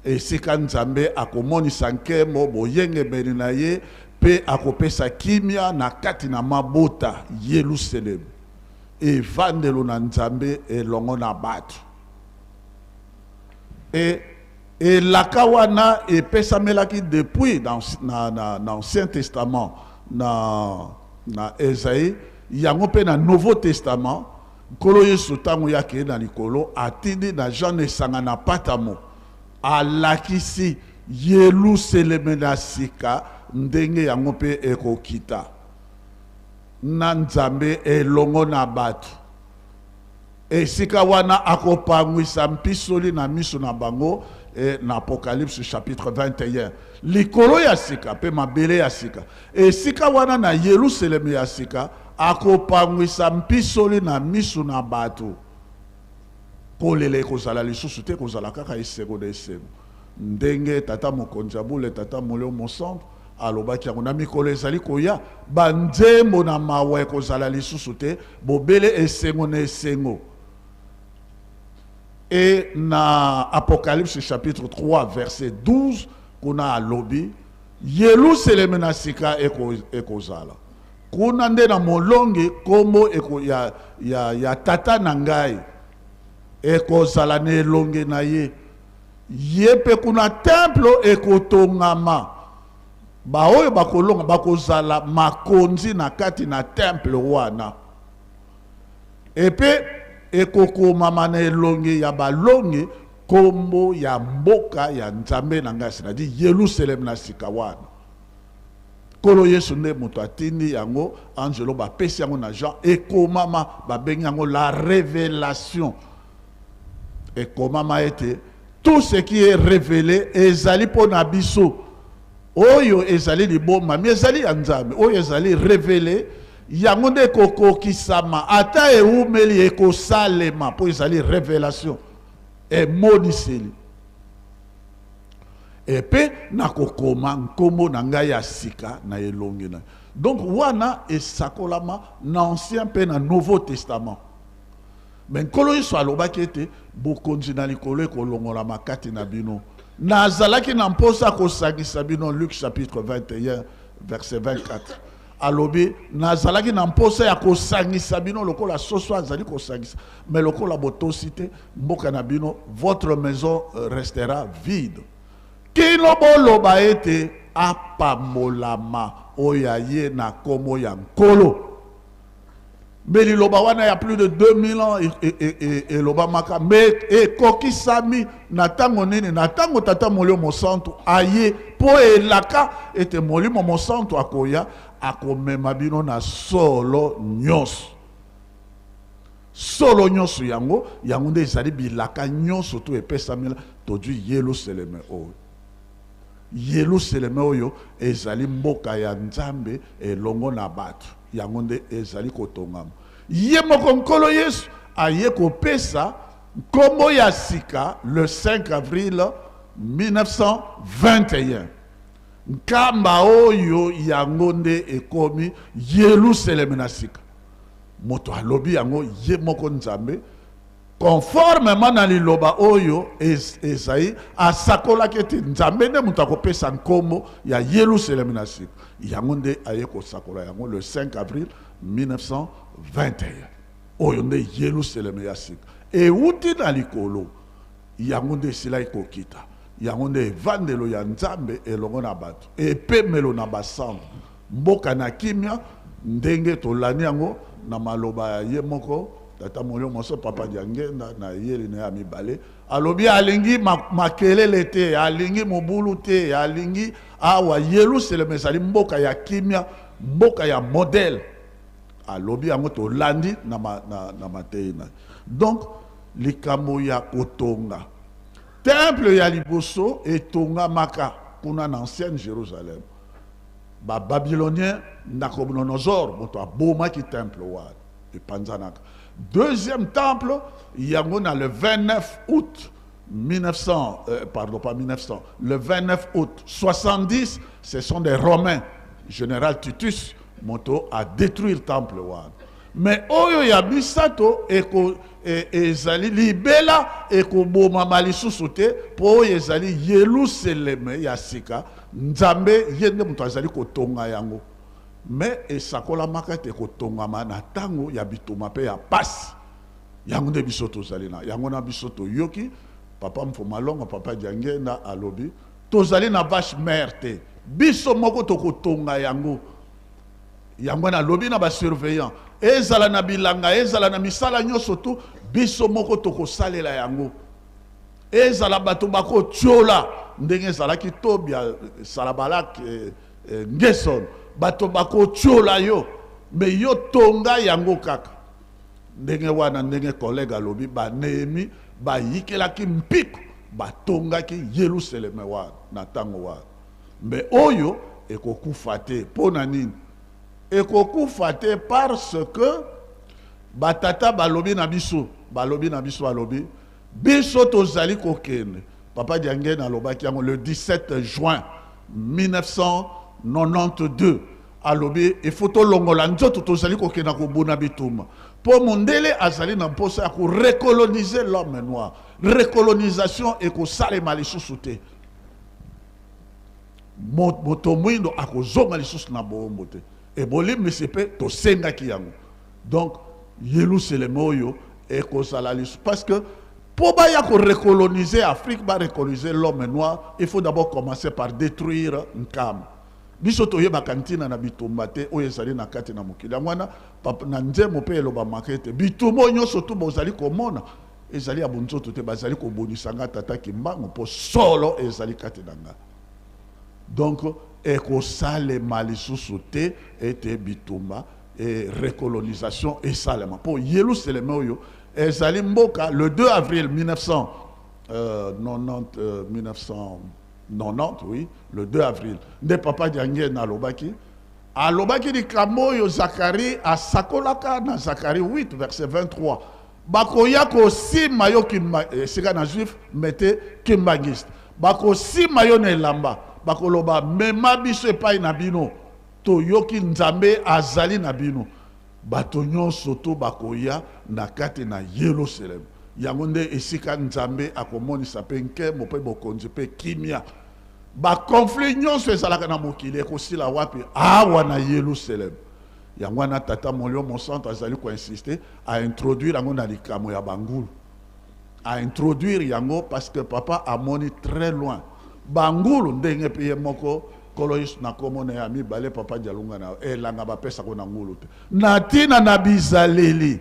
S5: esika Nzambe akomonisa nkembo, boyengebene na ye mpe akopesa kimia na kati na mabota. Yelusalemi, evandelo na Nzambe elongo na bato. E elaka wana epesamelaki depuis na, na, na, na Ancien Testament na, na Esaïe, yango mpe na Nouveau Testament. Nkolo Yesu ntango ye akei na likolo, atindi na Jean esanga na Patamo, alakisi Yelusaleme na sika ndenge yango mpe ekokita na Nzambe elongo na bato. Esika wana akopangwisa mpisoli na miso na bango, e, na Apocalypse chapitre 21. Likolo ya sika mpe mabele ya sika. Esika wana na Yelusaleme ya sika akopangwisa mpisoli na miso na bato. Kolela ekozala lisusu te, ekozala kaka esengo na esengo. Ndenge Tata Mokonzi ya Bule, Tata Molimo Mosantu alobaki yango, na mikolo ezali koya, banzembo na mawa ekozala lisusu te, bobele esengo na esengo. E na Apocalypse chapitre 3 verset 12, kuna alobi Yelusaleme na sika ekozala kuna nde na molongi kombo eko, ya, ya, ya tata na ngai ekozala na elongi na ye. Ye mpe kuna templo ekotongama. Baoyo bakolonga bakozala makonzi na kati na temple wana. Epe ekokomama na elongi ya balongi kombo ya mboka ya Nzambe na ngai, c'est-à-dire Yelusaleme na sika wana. Nkolo Yesu nde moto atindi yango, angelo bapesi yango na Jean, ekomama, babengi yango la révélation. Ekomama ete tout ce qui est révélé ezali mpo na biso. Oyo ezali libombami ezali ya Nzambe, oyo ezali révélé yango nde ekokokisama, ata ewumeli ekosalema, mpo ezali révélation, emoniseli. Epe nakokoma nkombo na ngai ya sika na elongi na. Donc wana esakolama na Ancien mpe na Nouveau Testament. Me Nkolo Yesu alobaki ete bokonzi na likolo ekolongolama kati na bino. Nazalaki na mposa kosangisa bino, Luc chapitre 21 verset 24. Alobi nazalaki na mposa ya kosangisa bino lokola soso azali kosangisa, mais lokola botosi te, mboka na bino, votre maison restera vide. Kino boloba ete apambolama oyo aye na nkombo ya Nkolo. Me liloba wana ya plus de 2000 ans elobamaka, me ekokisami na ntango nini? Na ntango Tata Molimo Mosantu aye, mpo elaka ete Molimo Mosantu akoya, akomema bino na solo nyonso. Solo nyonso yango, yango nde ezali bilaka nyonso to epesamela tozwi Yelusaleme oyo. Yelusaleme oyo ezali mboka ya Nzambe elongo na bato. Yango nde ezali kotongama. Ye moko Nkolo Yesu aye kopesa nkombo ya sika le 5 avril 1921. Nkamba oyo yango nde ekomi Yelusaleme na sika. Moto alobi yango ye moko Nzambe, conformément na liloba oyo Esaïe asakolaki ete Nzambe nde moto akopesa nkombo ya Yelusaleme na sika. Yango nde aye kosakola yango le 5 avril 1921. Oyo nde Yelusaleme ya sika euti na likolo, yango nde esilaki kokita, yango nde evandelo ya Nzambe elongo na bato, epemelo na basantu, mboka na kimia, ndenge tolandi yango na maloba ya ye moko Tata Molimo Mosantu Papa Diangenda na eyeli na ye ya mibale. Alobi alingi makelele te, alingi mobulu te, alingi awa Yelusaleme ezali mboka ya kimia, mboka ya modèle. Alobi yango tolandi na na mateyi na ye. Donc likambo ya kotonga temple ya liboso etongamaka kuna na ancienne Jérusalem. Ba Babyloniens, Nabucodonosor moto abomaki temple wana, epanzanaka. Deuxième temple yango na le 29 août 1900, pardon, pas 1900, le 29 août 70, ce sont des Romains, général Titus moto a détruire temple wana. Mais oyo ya misato eko ezali libela, ekobomama lisusu te, mpo oyo ezali Yelusaleme ya sika, Nzambe ye nde moto azali kotonga yango. Me esakolamaka ete ekotongama na ntango ya bituma mpe ya pasi. Yango nde biso tozali na yango. Na biso toyoki Papa Mfumalongo, Papa Diangenda alobi tozali na vache mère te, biso moko tokotonga yango. Yango nalobi na basurveillant, ezala na bilanga, ezala na misala nyonso tu, biso moko tokosalela yango. Ezala bato bakotiola ndenge ezalaki Tobia, Salabalak, Ngeson, bato bakotiola yo, me yo tonga yango kaka ndenge wana. Ndenge collègue alobi, ba Nehemi bayikelaki mpiko, batongaki Yelusaleme wana na ntango wana. Me oyo ekokufa te. Mpo na nini ekokufa te? Parce que batata balobi na biso, balobi na biso, balobi biso tozali kokende. Papa Diangene alobaki yango le 17 juin 1992, alobi il faut tolongola nzoto, tozali kokenda kobuna bitumba, mpo mondele azali na mposa ya korecoloniser l'homme noir. Recolonisation ekosalema lisusu te, moto mwindo akozonga lisusu na boombo te. Ebolimbisi mpe tosengaki yango. Donc Yelusaleme oyo ekozala lisusu, parce que mpo baya korecoloniser Afrique, barecoloniser l'homme noir, il faut d'abord commencer par détruire Nkamba. Biso toyebaka ntina na bitumba te oyo ezali na kati na mokili. Yango wana na nzembo mpe elobamaka ete bitumba oyo nyonso tu bozali komona ezali ya bonzoto te, bazali kobonisa nga Tata Kimbangu mpo solo ezali kati na nga. Donc Ekosalema lisusu te ete bitumba e recolonisation esalema, mpo Yelusaleme oyo ezali mboka. Le 2 avril 1990, 1990, oui, le 2 avril nde Papa Diangienda alobaki likambo oyo Zakari asakolaka na Zakari 8 verset 23: bakoya kosima yo esika na juif mete kimbangiste, bakosima yo na elamba, bakoloba: "Mema biso epai na bino, toyoki Nzambe azali na bino." Bato nyonso to bakoya na kati na Yelusaleme. Yango nde esika Nzambe akomonisa mpe nkembo mpe bokonzi mpe kimia. Baconflit nyonso ezalaka na mokili ekosila wapi? Awa na Yelusaleme. Yango wana Tata Molimo Mosanto azali koinsiste aintroduire yango na likambo ya bangulu, aintroduire yango parce que Papa amoni très loin bangulu, ndenge mpe ye moko Nkolo Yesu na komona ya mibale. Papa Dialunga, na elanga bapesako na ngulu te, na ntina na bizaleli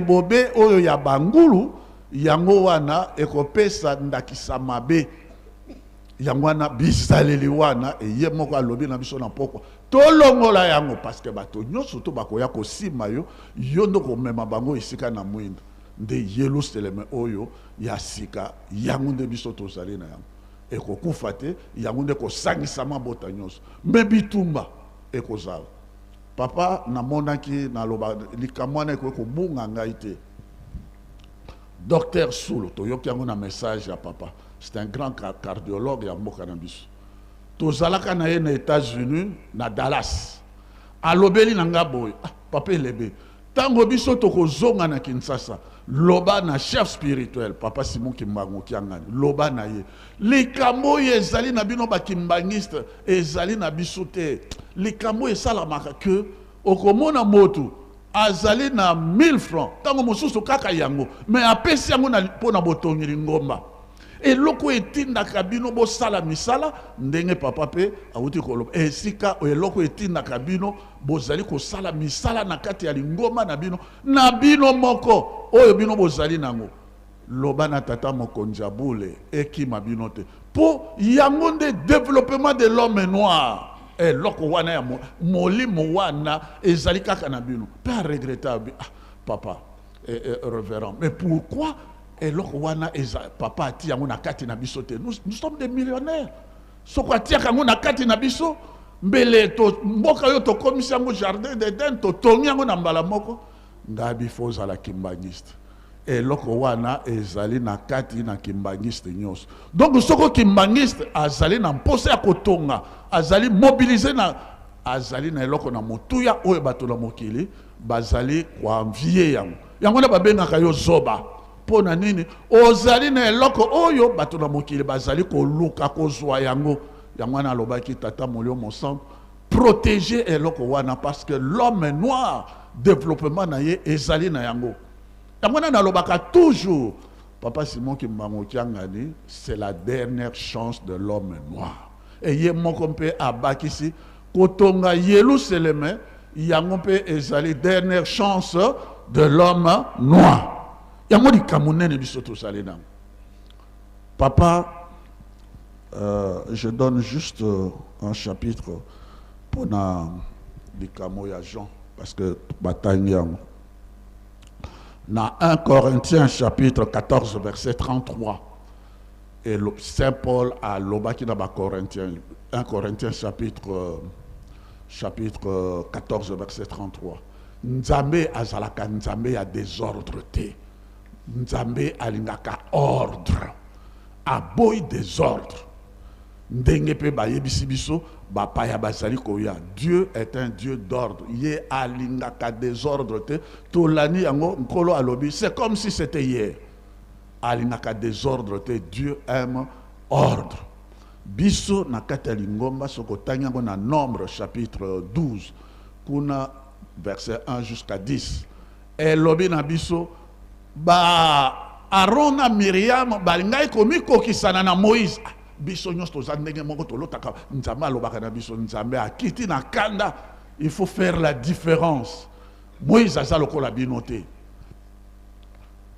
S5: bobe oyo ya bangulu. Yango wana ekopesa ndakisa mabe. Yango wana bizaleli wana, eye moko alobi na biso na pokwa, tolongola yango, parce que bato nyonso to bakoya kosima yo, yo nde komema bango esika na mwinda. Nde Yelusaleme oyo ya sika, yango nde biso tozali na yango, ekokufa te. Yango nde kosangisa mabota nyonso, me bitumba ekozala. Papa, namonaki, naloba likambo wana ekoki kobunga ngai te. Docteur Sulu, toyoki yango na message ya Papa, c'est un grand cardiologue ya mboka na biso. Tozalaka na ye na États-Unis, na Dallas. Alobeli na nga boye: "Ah, Papa Elebe, ntango biso tokozonga na Kinshasa, loba na chef spirituel, Papa Simon Kimbangu Kiangani, loba na ye likambo oyo ezali na bino bakimbangiste, ezali na biso te. Likambo oyo esalamaka ke okomona motu azali na 1000 francs, ntango mosusu kaka yango, me apesi yango mpo na botongi lingomba. Eloko etindaka bino bosala misala, ndenge Papa mpe awuti koloba, esika eloko etindaka bino bozali kosala misala na kati ya lingomba na bino, na bino moko, oyo bino bozali nango, loba na tata mokonzi ya bule ekima bino te, mpo yango nde développement de l'homme noir. Eloko wana ya molimo wana ezali kaka na bino." Mpe aregretter abi: "Ah, papa, révérend, mais pourquoi eloko wana eza, Papa ati yango na kati na biso te? Nous, nous sommes des millionnaires. Soko atiaka yango na kati na biso, mbele to mboka oyo tokomisi yango jardin d'Eden, totongi yango na mbala moko." Ngai bifo ozala kimbangiste, eloko wana ezali na kati na kimbangiste nyonso. Donc soko kimbangiste azali na mposa ya kotonga, azali mobilisé na azali na eloko na motuya oyo bato na mokili bazali koenvier yango. Yango wana babengaka yo zoba. Mpo na nini? Ozali na eloko oyo bato na mokili bazali koluka kozwa yango. Yango wana alobaki Tata Molimo Mosantu protéger eloko wana, parce que l'homme noir, développement na ye ezali na yango. Yango wana nalobaka toujours, Papa Simon Kimbangu Kiangani, c'est la dernière chance de l'homme noir. E ye moko mpe abakisi kotonga Yelusaleme, yango mpe ezali dernière chance de l'homme noir. Yango likambo nene biso tozali nango. Papa, je donne juste un chapitre mpona likambo ya Jean, parce que batangi yango na 1 Corinthiens chapitre 14 verset 33. Et Saint Paul alobaki na Bacorinthiens, 1 Corinthiens chapitre 14 verset 33: Nzambe azalaka Nzambe ya désordre te, Nzambe alingaka ordre, aboyi désordre. Ndenge mpe bayebisi biso, bapaya bazali koya. Dieu est un Dieu d'ordre, ye alingaka désordre te. Tolani yango, Nkolo alobi, c'est comme si c'était hier, alingaka désordre te. Dieu aime ordre. Biso na kati ya lingomba, soki otangi yango na Nombre chapitre 12 kuna verset 1 jusqu'à 10, elobi na biso ba Aron na Miriam balingaki komikokisana na Moïse. Ah, biso nyonso toza ndenge moko, tolotaka, Nzambe alobaka na biso. Nzambe akiti na kanda: "Il faut faire la différence. Moïse aza lokola bino te."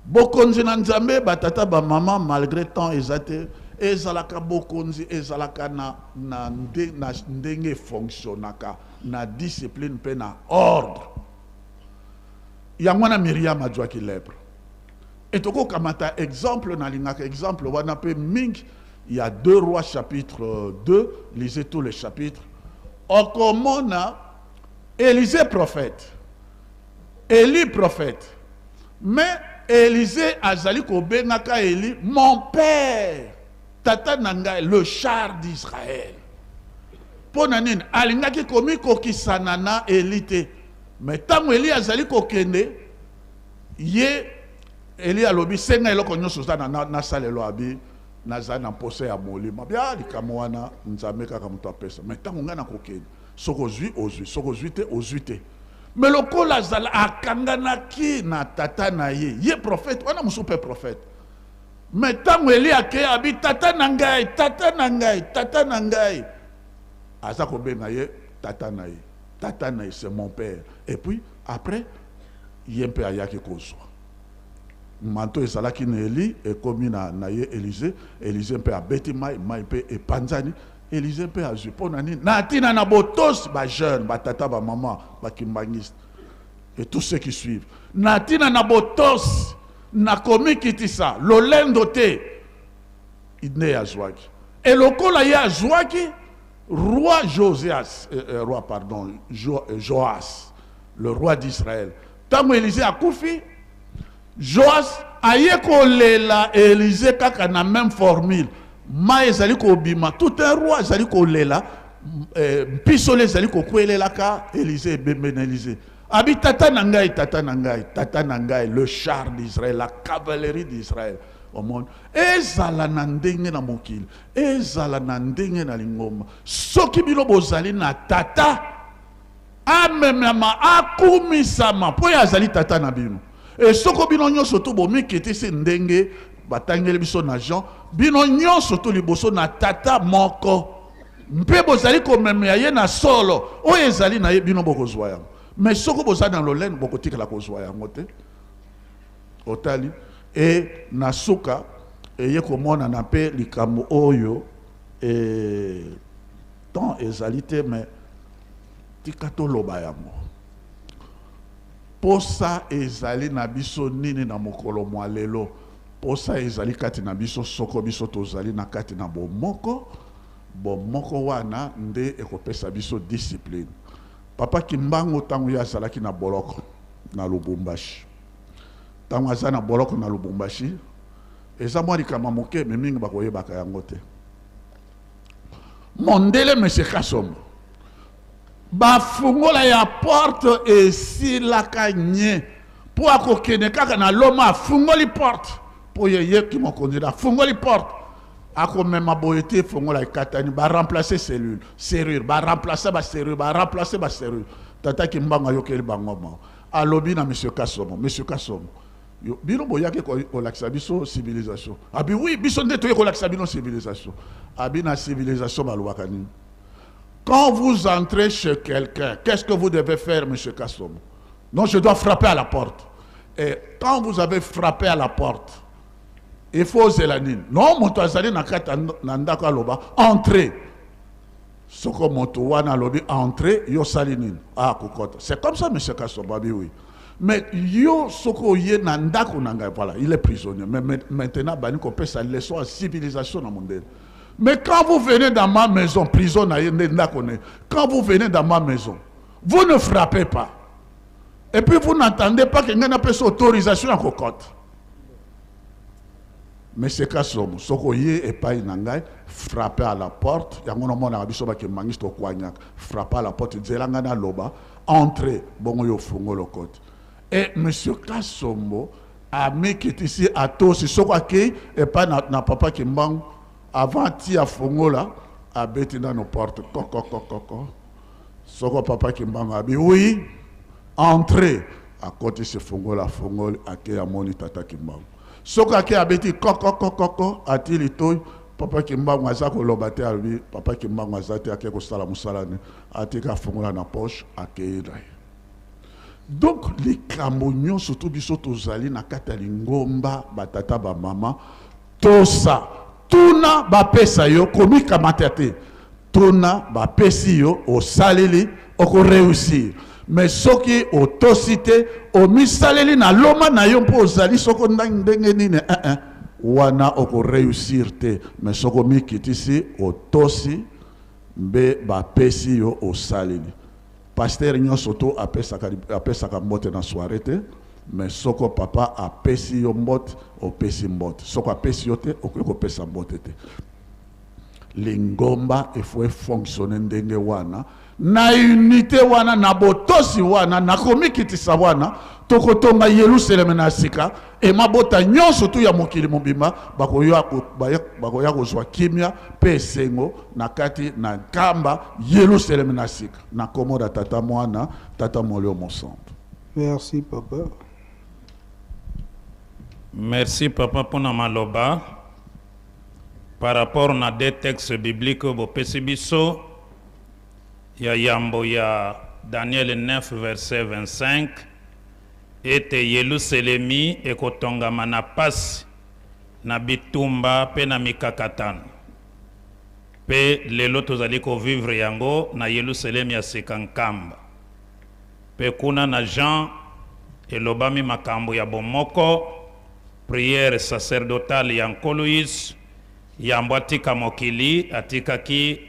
S5: Bokonzi na Nzambe, batata, bamama, malgré temps eza te. Ezalaka bokonzi, ezalaka na, na, nde, na ndenge efonctionnaka, na discipline mpe na ordre. Yango wana Miriam azwaki lèpre. E tokokamata exemple, nalingaka exemple wana mpe mingi, ya 2 Rois chapitre 2, lisez tous les chapitres. Okomona Élisée prophète, Élie prophète, mais Élisée azali kobengaka Élie mon père, tata na ngai, le char d'Israël. Mpo na nini alingaki komikokisana na Élie te? Mais ntango Élie azali kokende, ye Élie alobi senga eloko nyonso oza na nasalelo. Abi nazali na mposa ya molimo. Bia likambo wana Nzambe kaka moto apesa, mais ntango ngai nakokende, soki ozwi ozwi, soki ozwi te ozwi te. Mais lokola azala akanganaki na tata na ye, ye prophète wana mosusu mpe prophète, mais ntango Eli akei, abi tata na ngai, tata na ngai, tata na ngai, aza kobenga ye tata na ye, tata na ye, c'est mon père. Et puis après ye mpe ayaki kozwa manteau ezalaki na Eli, ekomi na ye Élisée. Élisée mpe abeti mai, mai mpe epanzani, Élisée mpe azwi. Mpo na nini? Na ntina na botosi. Bajeune, batata, bamama, bakimbangiste et tous ceux qui suivent, na ntina na botosi, na komikitisa, lolendo te nde azwaki. E lokola ye azwaki, roi Josias, roi, pardon, Joas, le roi d'Israël, ntango Élisée akufi, Joas aye kolela Élisée kaka na même formule. Mai ezali kobima, tout un roi azali kolela, mpisolo ezali kokwelelaka Élisée, ebembe na Élisée. Abi tata na ngai, tata na ngai, tata na ngai, le char d'Israël, la cavalerie d'Israël. Omoni, ezala na ndenge na mokili, ezala na ndenge na lingomba, soki bino bozali na tata, amemama, akumisama, mpo ye azali tata na bino. E soko bino nyonso to bomikitisi ndenge batangeli biso na Jean, bino nyonso to liboso na tata moko mpe bozali komemea ye na solo oyo ezali na ye, bino bokozwa yango. Mais soko bozali na lolene, bokotikala kozwa yango te. Otali e na suka eye komonana mpe likambo oyo e, temps ezali te, mais tika toloba yango. Posa ezali na biso nini na mokolo mwa lelo? Posa ezali kati na biso, soko biso tozali na kati na bomoko, bomoko wana nde ekopesa biso discipline. Papa Kimbangu, ntango ye azalaki na boloko na Lubumbashi, ntango aza na boloko na Lubumbashi, eza mwa likambo moke, mais mingi bakoyebaka yango te. Mondele monsieur Kasongo, bafungola ya porte esilaka nye, mpo akokende kaka na loma, afungoli porte, mpo ye yeki mokonzi, afungoli porte, akomema boye te, efongola ekatani. Baremplace cellule, serrure, baremplace baserrure, baremplace baserrure. Tata Kimbangu ayokeli bango ma, alobi na monsieur Kasomo: "Monsieur Kasomo, yo, bino boyaki kolakisa biso civilisation." Abi oui, biso nde toye kolakisa bino civilisation. Abi na civilisation balobaka nini? Quand vous entrez chez quelqu'un, qu'est-ce que vous devez faire, monsieur Kassomo? Non, je dois frapper à la porte. Et quand vous avez frappé à la porte, il faut ozela nini? Non, moto azali na kati na ndako aloba entrez. Soko moto wana alobi entrez, yo osali nini? Ah, kokota. C'est comme ça, monsieur Kassomo? Abi oui. Mais yo soko oye na ndako na ngai, voilà, il est prisonnier, mais maintenant bani kopesa leçon ya civilisation na mondele. Mais quand vous venez dans ma maison, prison na ye nde ndako ne, quand vous venez dans ma maison, vous ne frappez pas et puis vous n'entendez pas que ngai napesa autorisation ya kokota. Monsieur Kasomo, soki oye epai na ngai, frappe à la porte. Yango namonaka biso bakembangisi tokwanyaka. Frappe à la porte, nzela ngai naloba entre, bongo yo ofungola okoti. Et monsieur Kasombo amikitisi, atosi. Soki akei epai na papa Kimbangu, avant ti afongola, abeti nano porte kokokokoko. Soko papa Kimbangu abi oui, entrez, akotisi fungola, afungoli, akei, amoni tata Kimbangu. Soki akei, abeti kokokokoko, ati litoi, papa Kimbangu aza koloba te. Alobi papa Kimbangu aza te, akei kosala mosala ne, atika afungola na poche, akei na ye. Donc likambo nyonso to biso tozali na kati ya lingomba, batata, bamama, tosa. Tuna bapesa yo, komikamata te. Tuna bapesi yo, osaleli, oko reussir. Mais soki otosi te, omisaleli na loma na yo mpo ozali soko ndenge nini, eh, eh, wana oko reussir te. Mais soki omikitisi, otosi mbe bapesi yo, osaleli. Pasteur nyonso to apesaka, apesaka mbote na soirée te, mais soko papa apesi yo mbote, opesi mbote. Soko apesi yo te, okoki kopesa mbote te. Lingomba efo efonctionne ndenge wana, na unité wana, na botosi wana, na komikitisa wana, tokotonga Yelusaleme na sika, e mabota nyonso tu ya mokili mobimba bakoya kozwa kimia mpe esengo na kati na Nkamba, Yelusaleme na sika. Na kombo na Tata, Mwana, Tata Molimo Mosantu.
S1: Merci papa.
S6: Merci papa mpona maloba par rapport na deux textes bibliques oyo bopesi biso, ya yambo ya Daniel 9 verset 25, ete Yelusalemi ekotongama na pasi, na bitumba mpe na mikakatano. Mpe lelo tozali kovivre yango na Yelusalemi ya sika, Nkamba. Mpe kuna na Jean elobami makambo ya bomoko, prière sacerdotale ya Nkolo Yesu yambo atika mokili, atikaki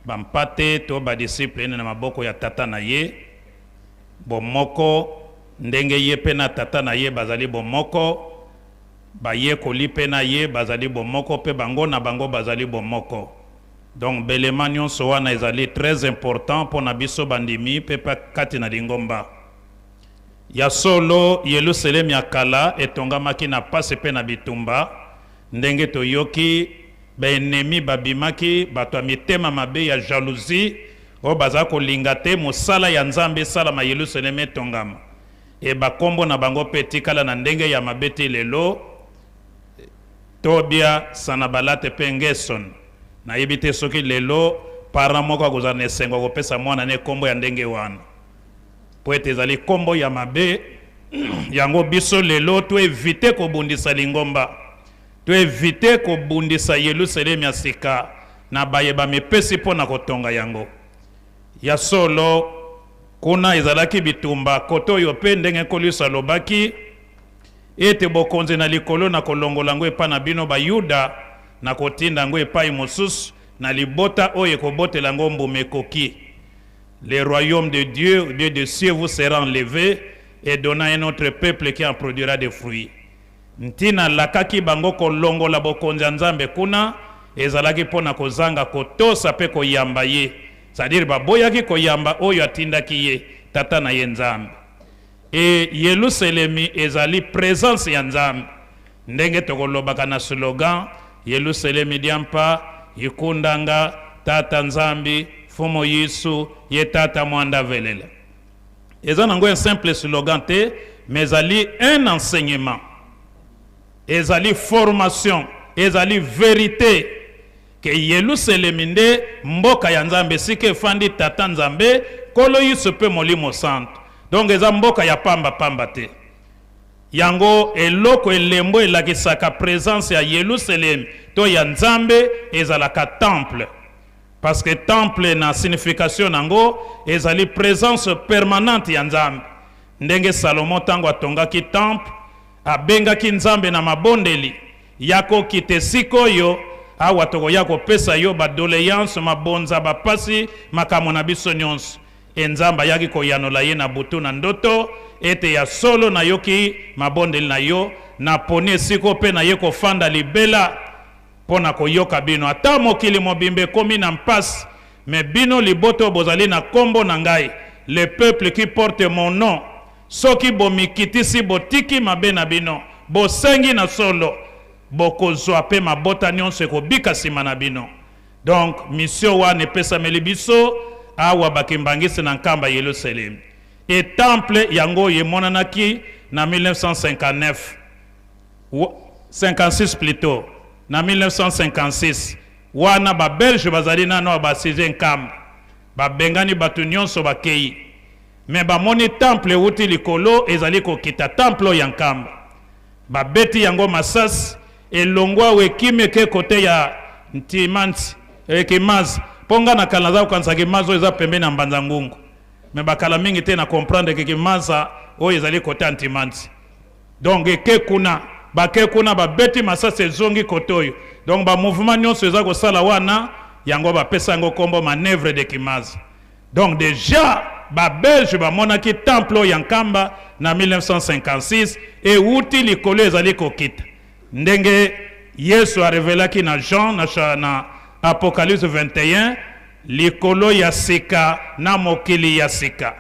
S6: bampate to badisiple ene na maboko ya Tata na ye. Bomoko, ndenge ye mpe na Tata na ye bazali bomoko, bayekoli mpe na ye bazali bomoko, mpe bango na bango bazali bomoko. Donc belema nyonso wana ezali très important mpo na biso bandimi mpe kati na lingomba. Ya solo, Yelusalemi ya kala etongamaki na pasi mpe na bitumba, ndenge toyoki baennemi babimaki, bato ya mitema mabe ya jalousie oyo baza kolinga te mosala ya Nzambe esalama, Yelusalemi etongama. E bakombo na bango mpe etikala na ndenge ya mabe ti lelo: Tobia, Sanabalate mpe Ngeson. Nayebi te soki lelo parent moko akozala na esengo akopesa mwana ne kombo ya ndenge wana, po ete ezali kombo ya mabe. Yango biso lelo toevite kobundisa lingomba, toevite kobundisa Yelusalemi ya sika na baye bamipesi mpo na kotonga yango. Ya solo, kuna ezalaki bitumba, kote oyo mpe ndenge Nkolo Yesu alobaki ete bokonzi na likolo na kolongola yango epai na bino Bayuda, na kotinda yango epai mosusu, na libota oyo ekobotela yango mbuma ekoki. Le royaume de Dieu, Dieu de cieux, vous sera enlevé et donna un autre peuple qui en produira des fruits. Ntina alakaki bango kolongola bokonzi ya Nzambe kuna ezalaki mpo na kozanga kotosa mpe koyamba ye, c'est-à-dire baboyaki koyamba oyo atindaki ye, Tata na ye Nzambe. E Yelusalemi ezali présence ya Nzambe, ndenge tokolobaka na slogan: Yelusalemi diampa ikundanga Tata Nzambi Fumu Yesu ye Tata mwanda velela. Eza nango un simple slogan te, mais ezali un enseignement, ezali formation, ezali vérité ke Yelusalemi nde mboka ya Nzambe, esika efandi Tata Nzambe, Nkolo Yesu mpe Molimo Santo. Donc eza mboka ya pamba-pamba te. Yango eloko elembo elakisaka présence ya Yelusalemi to ya Nzambe ezalaka temple, parce que temple na signification nango ezali présence permanente ya Nzambe. Ndenge Salomo, ntango atongaki temple, abengaki Nzambe na mabondeli ya kokita esika oyo awa tokoya kopesa yo badoléance, mabonza, bapasi, makambo na biso nyonso. E Nzambe ayaki koyanola ye na butu na ndoto ete ya solo nayoki mabondeli na yo, naponi esika mpe naye kofanda libela mpo na koyoka bino. Ata mokili mobimba ekomi na mpasi, me bino libota oyo bozali na nkombo na ngai, le peuple qui porte mon nom, soki bomikitisi, botiki mabe na bino, bosengi na solo, bokozwa mpe mabota nyonso ekobika nsima na bino. Donc mission wana epesameli biso awa bakimbangisi na Nkamba, Yelusalemi. E temple yango oyo emonanaki na 1959, 56 plutôt, na 1956 wana Babelge bazali nano basize Nkamba, babengani bato nyonso, bakei, me bamoni temple euti likolo ezali kokita, temple oyo ya Nkamba. Babeti yango masasi. Elongwe awa ekimi eke kote ya Ntimansi, Kimaza. Mpo nga na kala naza kokanisa Kimaza oyo eza pembeni ya Mbanza Ngungu. Mais bakala mingi te na comprendre que Kimaza oyo ezali kote ya Ntimansi. Donc eke kuna, bake kuna babeti masasi ezongi kote oyo. Donc ba mouvement nyonso eza kosala wana, yango bapesa yango kombo manoeuvre de Kimaza. Donc dejà ba belge bamonaki temple oyo ya Nkamba na 1956 ewuti likolo ezali kokita. Ndenge Yesu a revelaki na Jean na, na Apocalypse 21 likolo ya sika na mokili ya sika.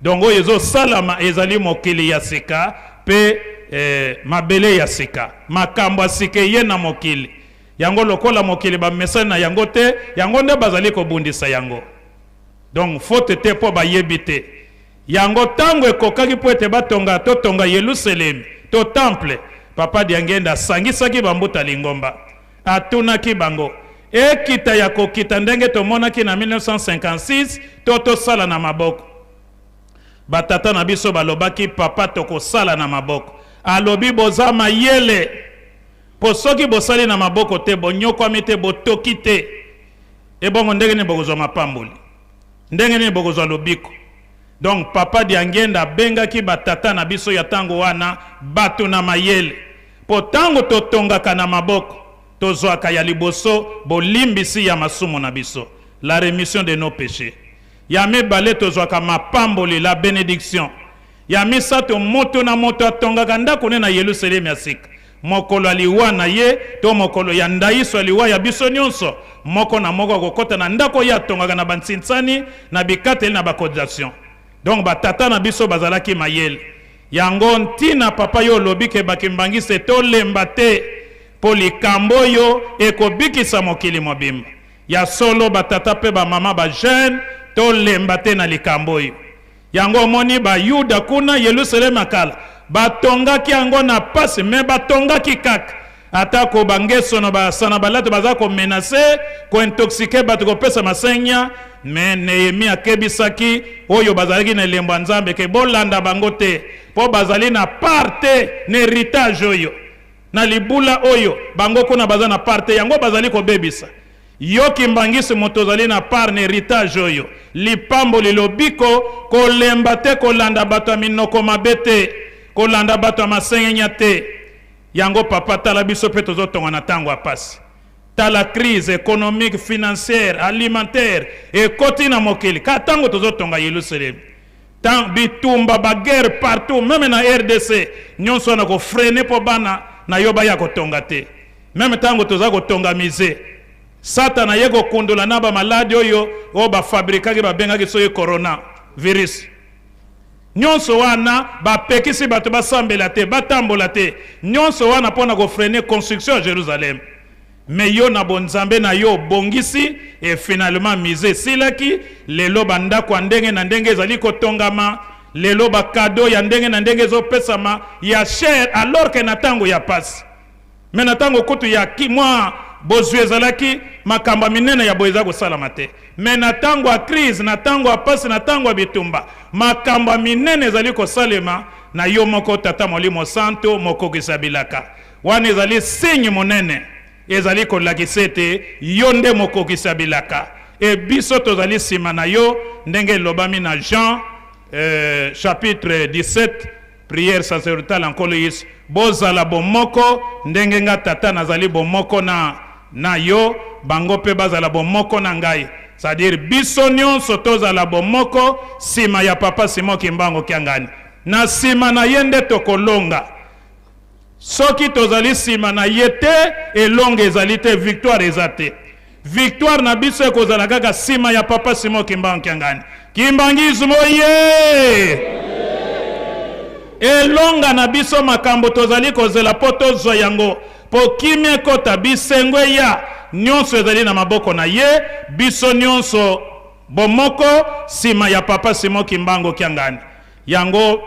S6: Donc oyo ezosalama ezali mokili ya sika pe eh, mabele ya sika. Makambo ya sika eye na mokili. Yango lokola mokili bamesani na yango te, yango nde bazali kobundisa yango. Donc faute te mpo bayebi te. Yango tango ekokaki mpo ete batonga totonga Yeluselemi to temple, Papa Diangienda asangisaki ba mbuta lingomba. Atunaki bango, ekita ya kokita ndenge tomonaki na 1956 to tosala na maboko? Ba tata na biso balobaki, Papa tokosala na maboko. Alobi boza mayele mpo soki bosali na maboko te, bonyokwami te, botoki te, ebongo ndenge nini bokozwa mapamboli? Ndenge nini bokozwa lobiko? Donc papa Diangienda abengaki ba tata na biso ya tango wana bato na mayele. Po tango totongaka na maboko, tozwaka ya liboso bolimbisi ya masumu na biso, la remission de nos peches. Ya mibale tozwaka mapamboli, la benediction. Ya misato, moto na moto atongaka ndako ne na Yelusalemi ya sika. Mokolo ya liwa na ye to mokolo ya ndaiso ya liwa ya biso nyonso, moko na moko akokota na ndako ye atongaka na bansinsani, na bikateli na ba cotisation. Donc ba tata na biso bazalaki mayele. Yango ntina papa yo olobi ke ba kimbanguiste tolemba te po likambo oyo ekobikisa mokili mobimba. Ya solo ba tata pe ba mama ba jeune tolemba te na likambo oyo. Yango omoni ba yuda kuna Yelusaleme ya kala batongaki yango na pasi mais batongaki kaka atako ba ngesono ba sanabalate baza ko menacer ko intoxiquer bato kopesa masengnya mais Nehemie akebisaki oyo bazalaki na elembo ya Nzambe ke bolanda bango te po bazali na part te na heritage oyo na libula oyo bango kuna baza na part te yango bazali kobebisa. Yo kimbanguiste moto ozali na part na heritage oyo, lipamboli, lobiko, kolemba te kolanda bato ya minoko mabe te, kolanda bato ya masengenya te. Yango papa tala biso pe tozo tonga na tango ya pasi. Tala crise economique, financière, alimentaire ekoti na mokili ka tango tozo tonga Yelusalemi. Tant bitumba ba guerre partout meme na rdc nyonso wana ko freiner po bana na yo baya kotonga te. Meme tango toza kotonga musee, satana aye kokundola na ba maladi oyo oyo ba fabrikaki babengaki soki corona virus. Nyonso wana bapekisi bato basambela te, batambola te. Nyonso wana pona ko freiner construction ya Jerusalem. Mais yo na bonzambe na yo obongisi et finalement musee esilaki, lelo ba ndako ya ndenge na ndenge ezali kotongama, lelo ba cadeaux ya ndenge na ndenge ezopesama ya cher alors que na tango ya pasi. Mais na tango kutu ya ki mwa bozwi ezalaki, makambo ya minene ya boye eza kosalama te. Mais na tango ya crise, na tango ya pasi, na tango ya bitumba, makambo ya minene ezali kosalema na yo moko Tata Molimo Santu mokokisa bilaka. Wana ezali signe monene ezali kolakisa ete yo nde mokokisa bilaka et biso tozali sima na yo ndenge elobami na Jean euh, chapitre 17 Prière sacerdotale ya Nkolo Yesu. Bozala bomoko ndenge nga Tata nazali bomoko na na yo, bango pe bazala bomoko na ngai. C'est à dire biso nionso tozala bomoko sima ya Papa Simon Kimbangu Kiangani. Na sima na ye nde tokolonga. Soki tozali sima na ye te, elonga ezali te, victoire eza te. Victoire na biso ekozala kaka sima ya Papa Simon Kimbangu Kiangani. Kimbanguisme oye! Elonga na biso makambo tozali kozela po tozwa yango, po kimia ekota, bisengo eya, nionso ezali na maboko na ye, biso nionso bomoko sima ya Papa Simon Kimbangu Kiangani. Yango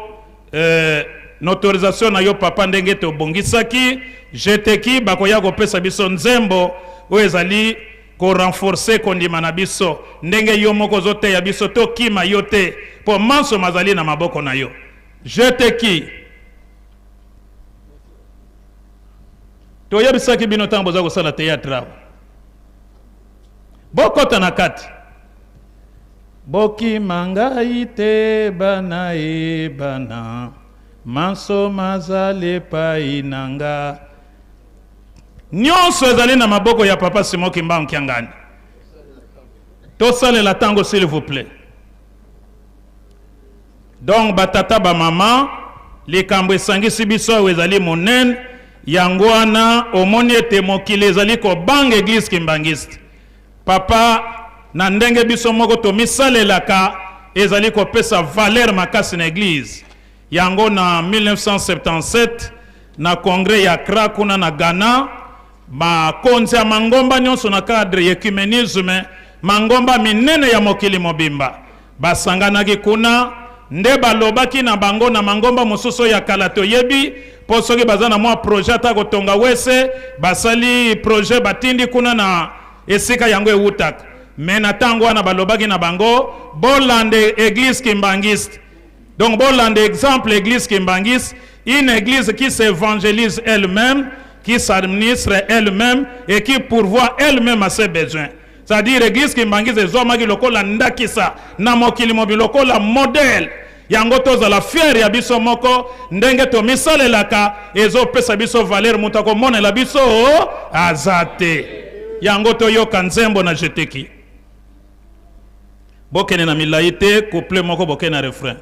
S6: eh, n'autorisation na yo papa ndenge tobongisaki jeteki bakoya kopesa biso nzembo oyo ezali ko renforcer kondima na biso ndenge yo moko ozoteya biso tokima yo te mpo manso mazali na maboko na yo jeteki. Toyebisaki bino ntango boza kosala théâtre awa. Bokota na kati. Bokima ngai te bana e bana, manso mazali epai na nga. Nyonso ezali na maboko ya Papa Simon Kimbangu Kiangani. Tosalela tango s'il vous plaît. Donc ba tata ba mama, likambo esangisi biso awa ezali monene, yango wana omoni ete mokili ezali kobanga eglise kimbanguiste. Papa, na ndenge biso moko tomisalelaka ezali kopesa valeur makasi na eglise. Yango na 1977 na congrès ya Accra kuna na Ghana, Bakonzi ya mangomba nyonso na cadre ya ecumenisme, mangomba minene ya mokili mobimba, basanganaki kuna nde balobaki na bango na mangomba mosusu oyo ya kala toyebi, mpo soki baza na mwa projet ata kotonga wese, basali projet batindi kuna na esika yango ewutaka. Mais na tango wana balobaki na bango bolanda eglise kimbanguiste. Donc bolanda exemple eglise kimbanguiste, une eglise qui s'évangélise elle-même, qui s'administre elle-même et qui pourvoit elle-même à ses besoins. C'est-à-dire église kimbanguiste ezwamaki lokola ndakisa na mokili mobi, lokola modèle. Yango tozala fier ya biso moko ndenge tomisalelaka, ezopesa biso valeur, moto akomonela biso aza te. Yango toyoka nzembo na jeteki. Bokende na milayi te, couple moko bokende na refrain.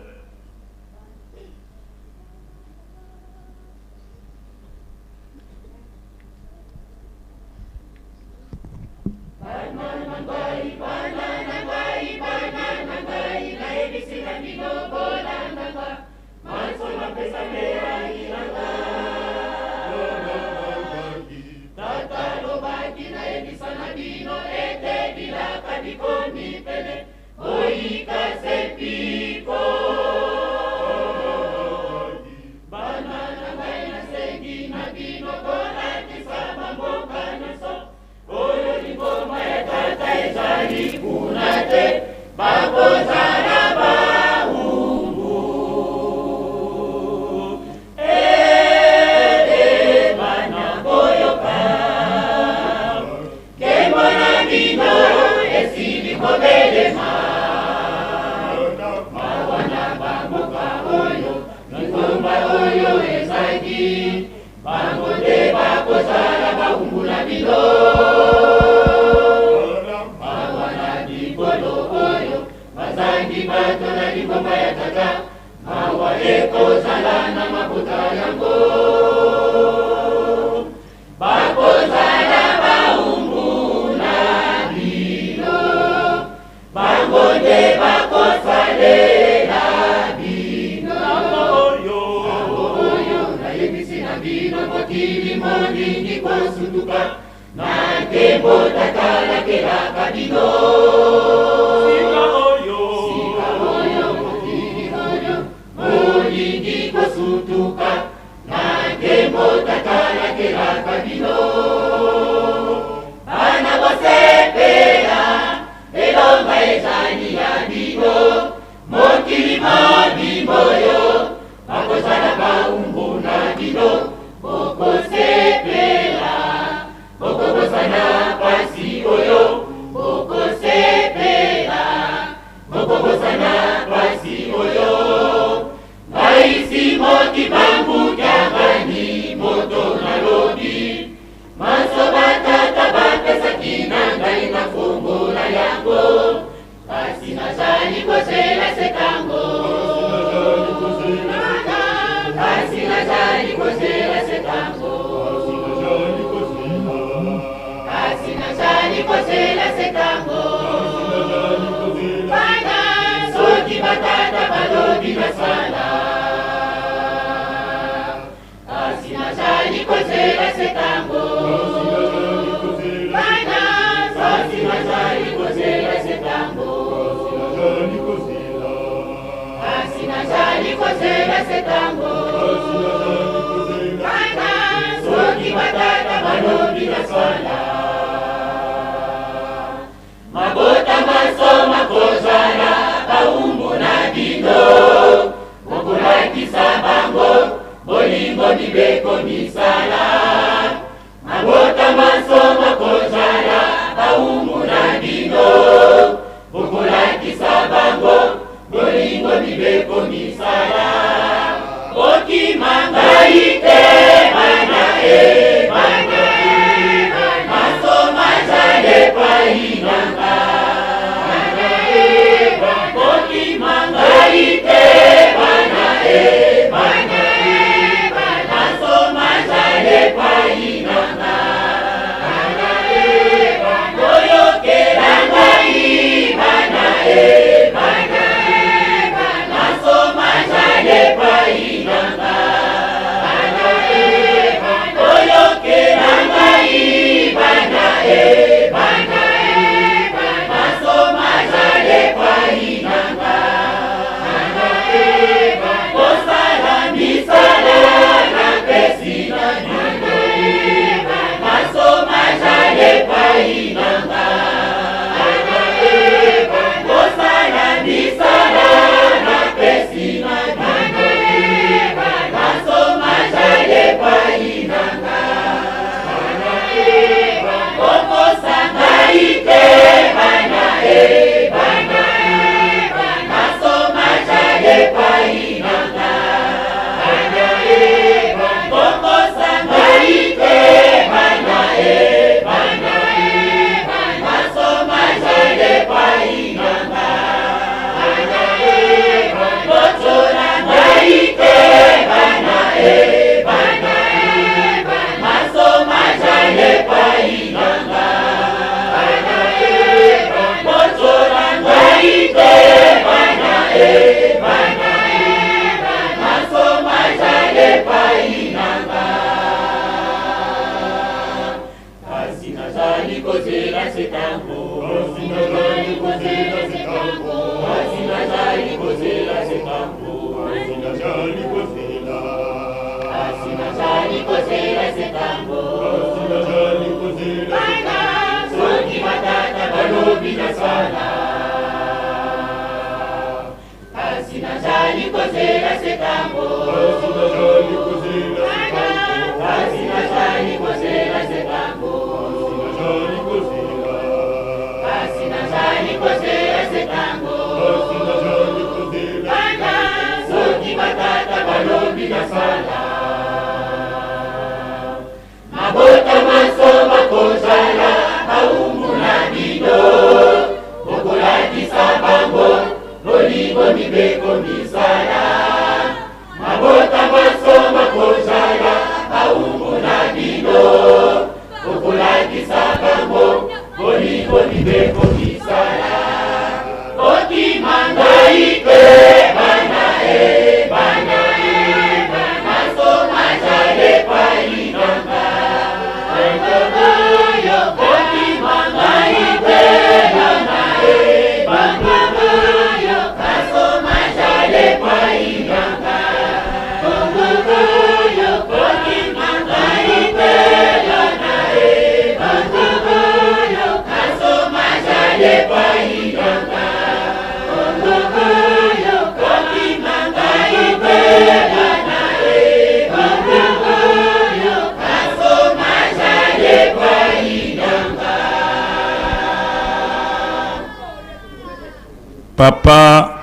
S6: Papa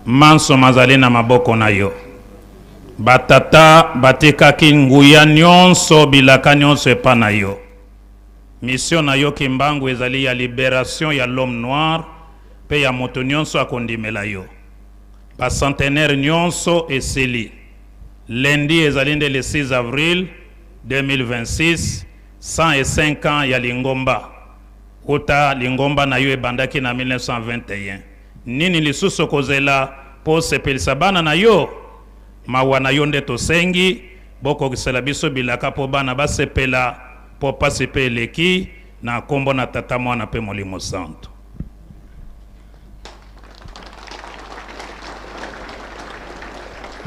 S6: manso mazali na maboko na yo. Batata batikaki nguya nyonso, bilaka nyonso epa na yo. Mission na yo Kimbangu ezali ya liberation ya l'homme noir pe ya moto nyonso akondimela yo. Ba centenaire nyonso esili. Lundi ezali nde le 6 avril 2026, 105 ans ya lingomba. Uta lingomba na yo ebandaki na 1921. Nini lisusu okozela mpo osepelisa bana na yo? Mawa na yo nde tosengi, bokokisela biso bilaka mpo bana basepela, mpo pasi mpe eleki, na kombo na Tata, Mwana mpe Molimo Santu.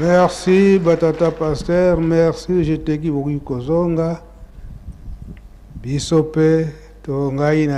S1: Merci batata pasteur, merci jeteki bokoki kozonga biso pe to ngai na.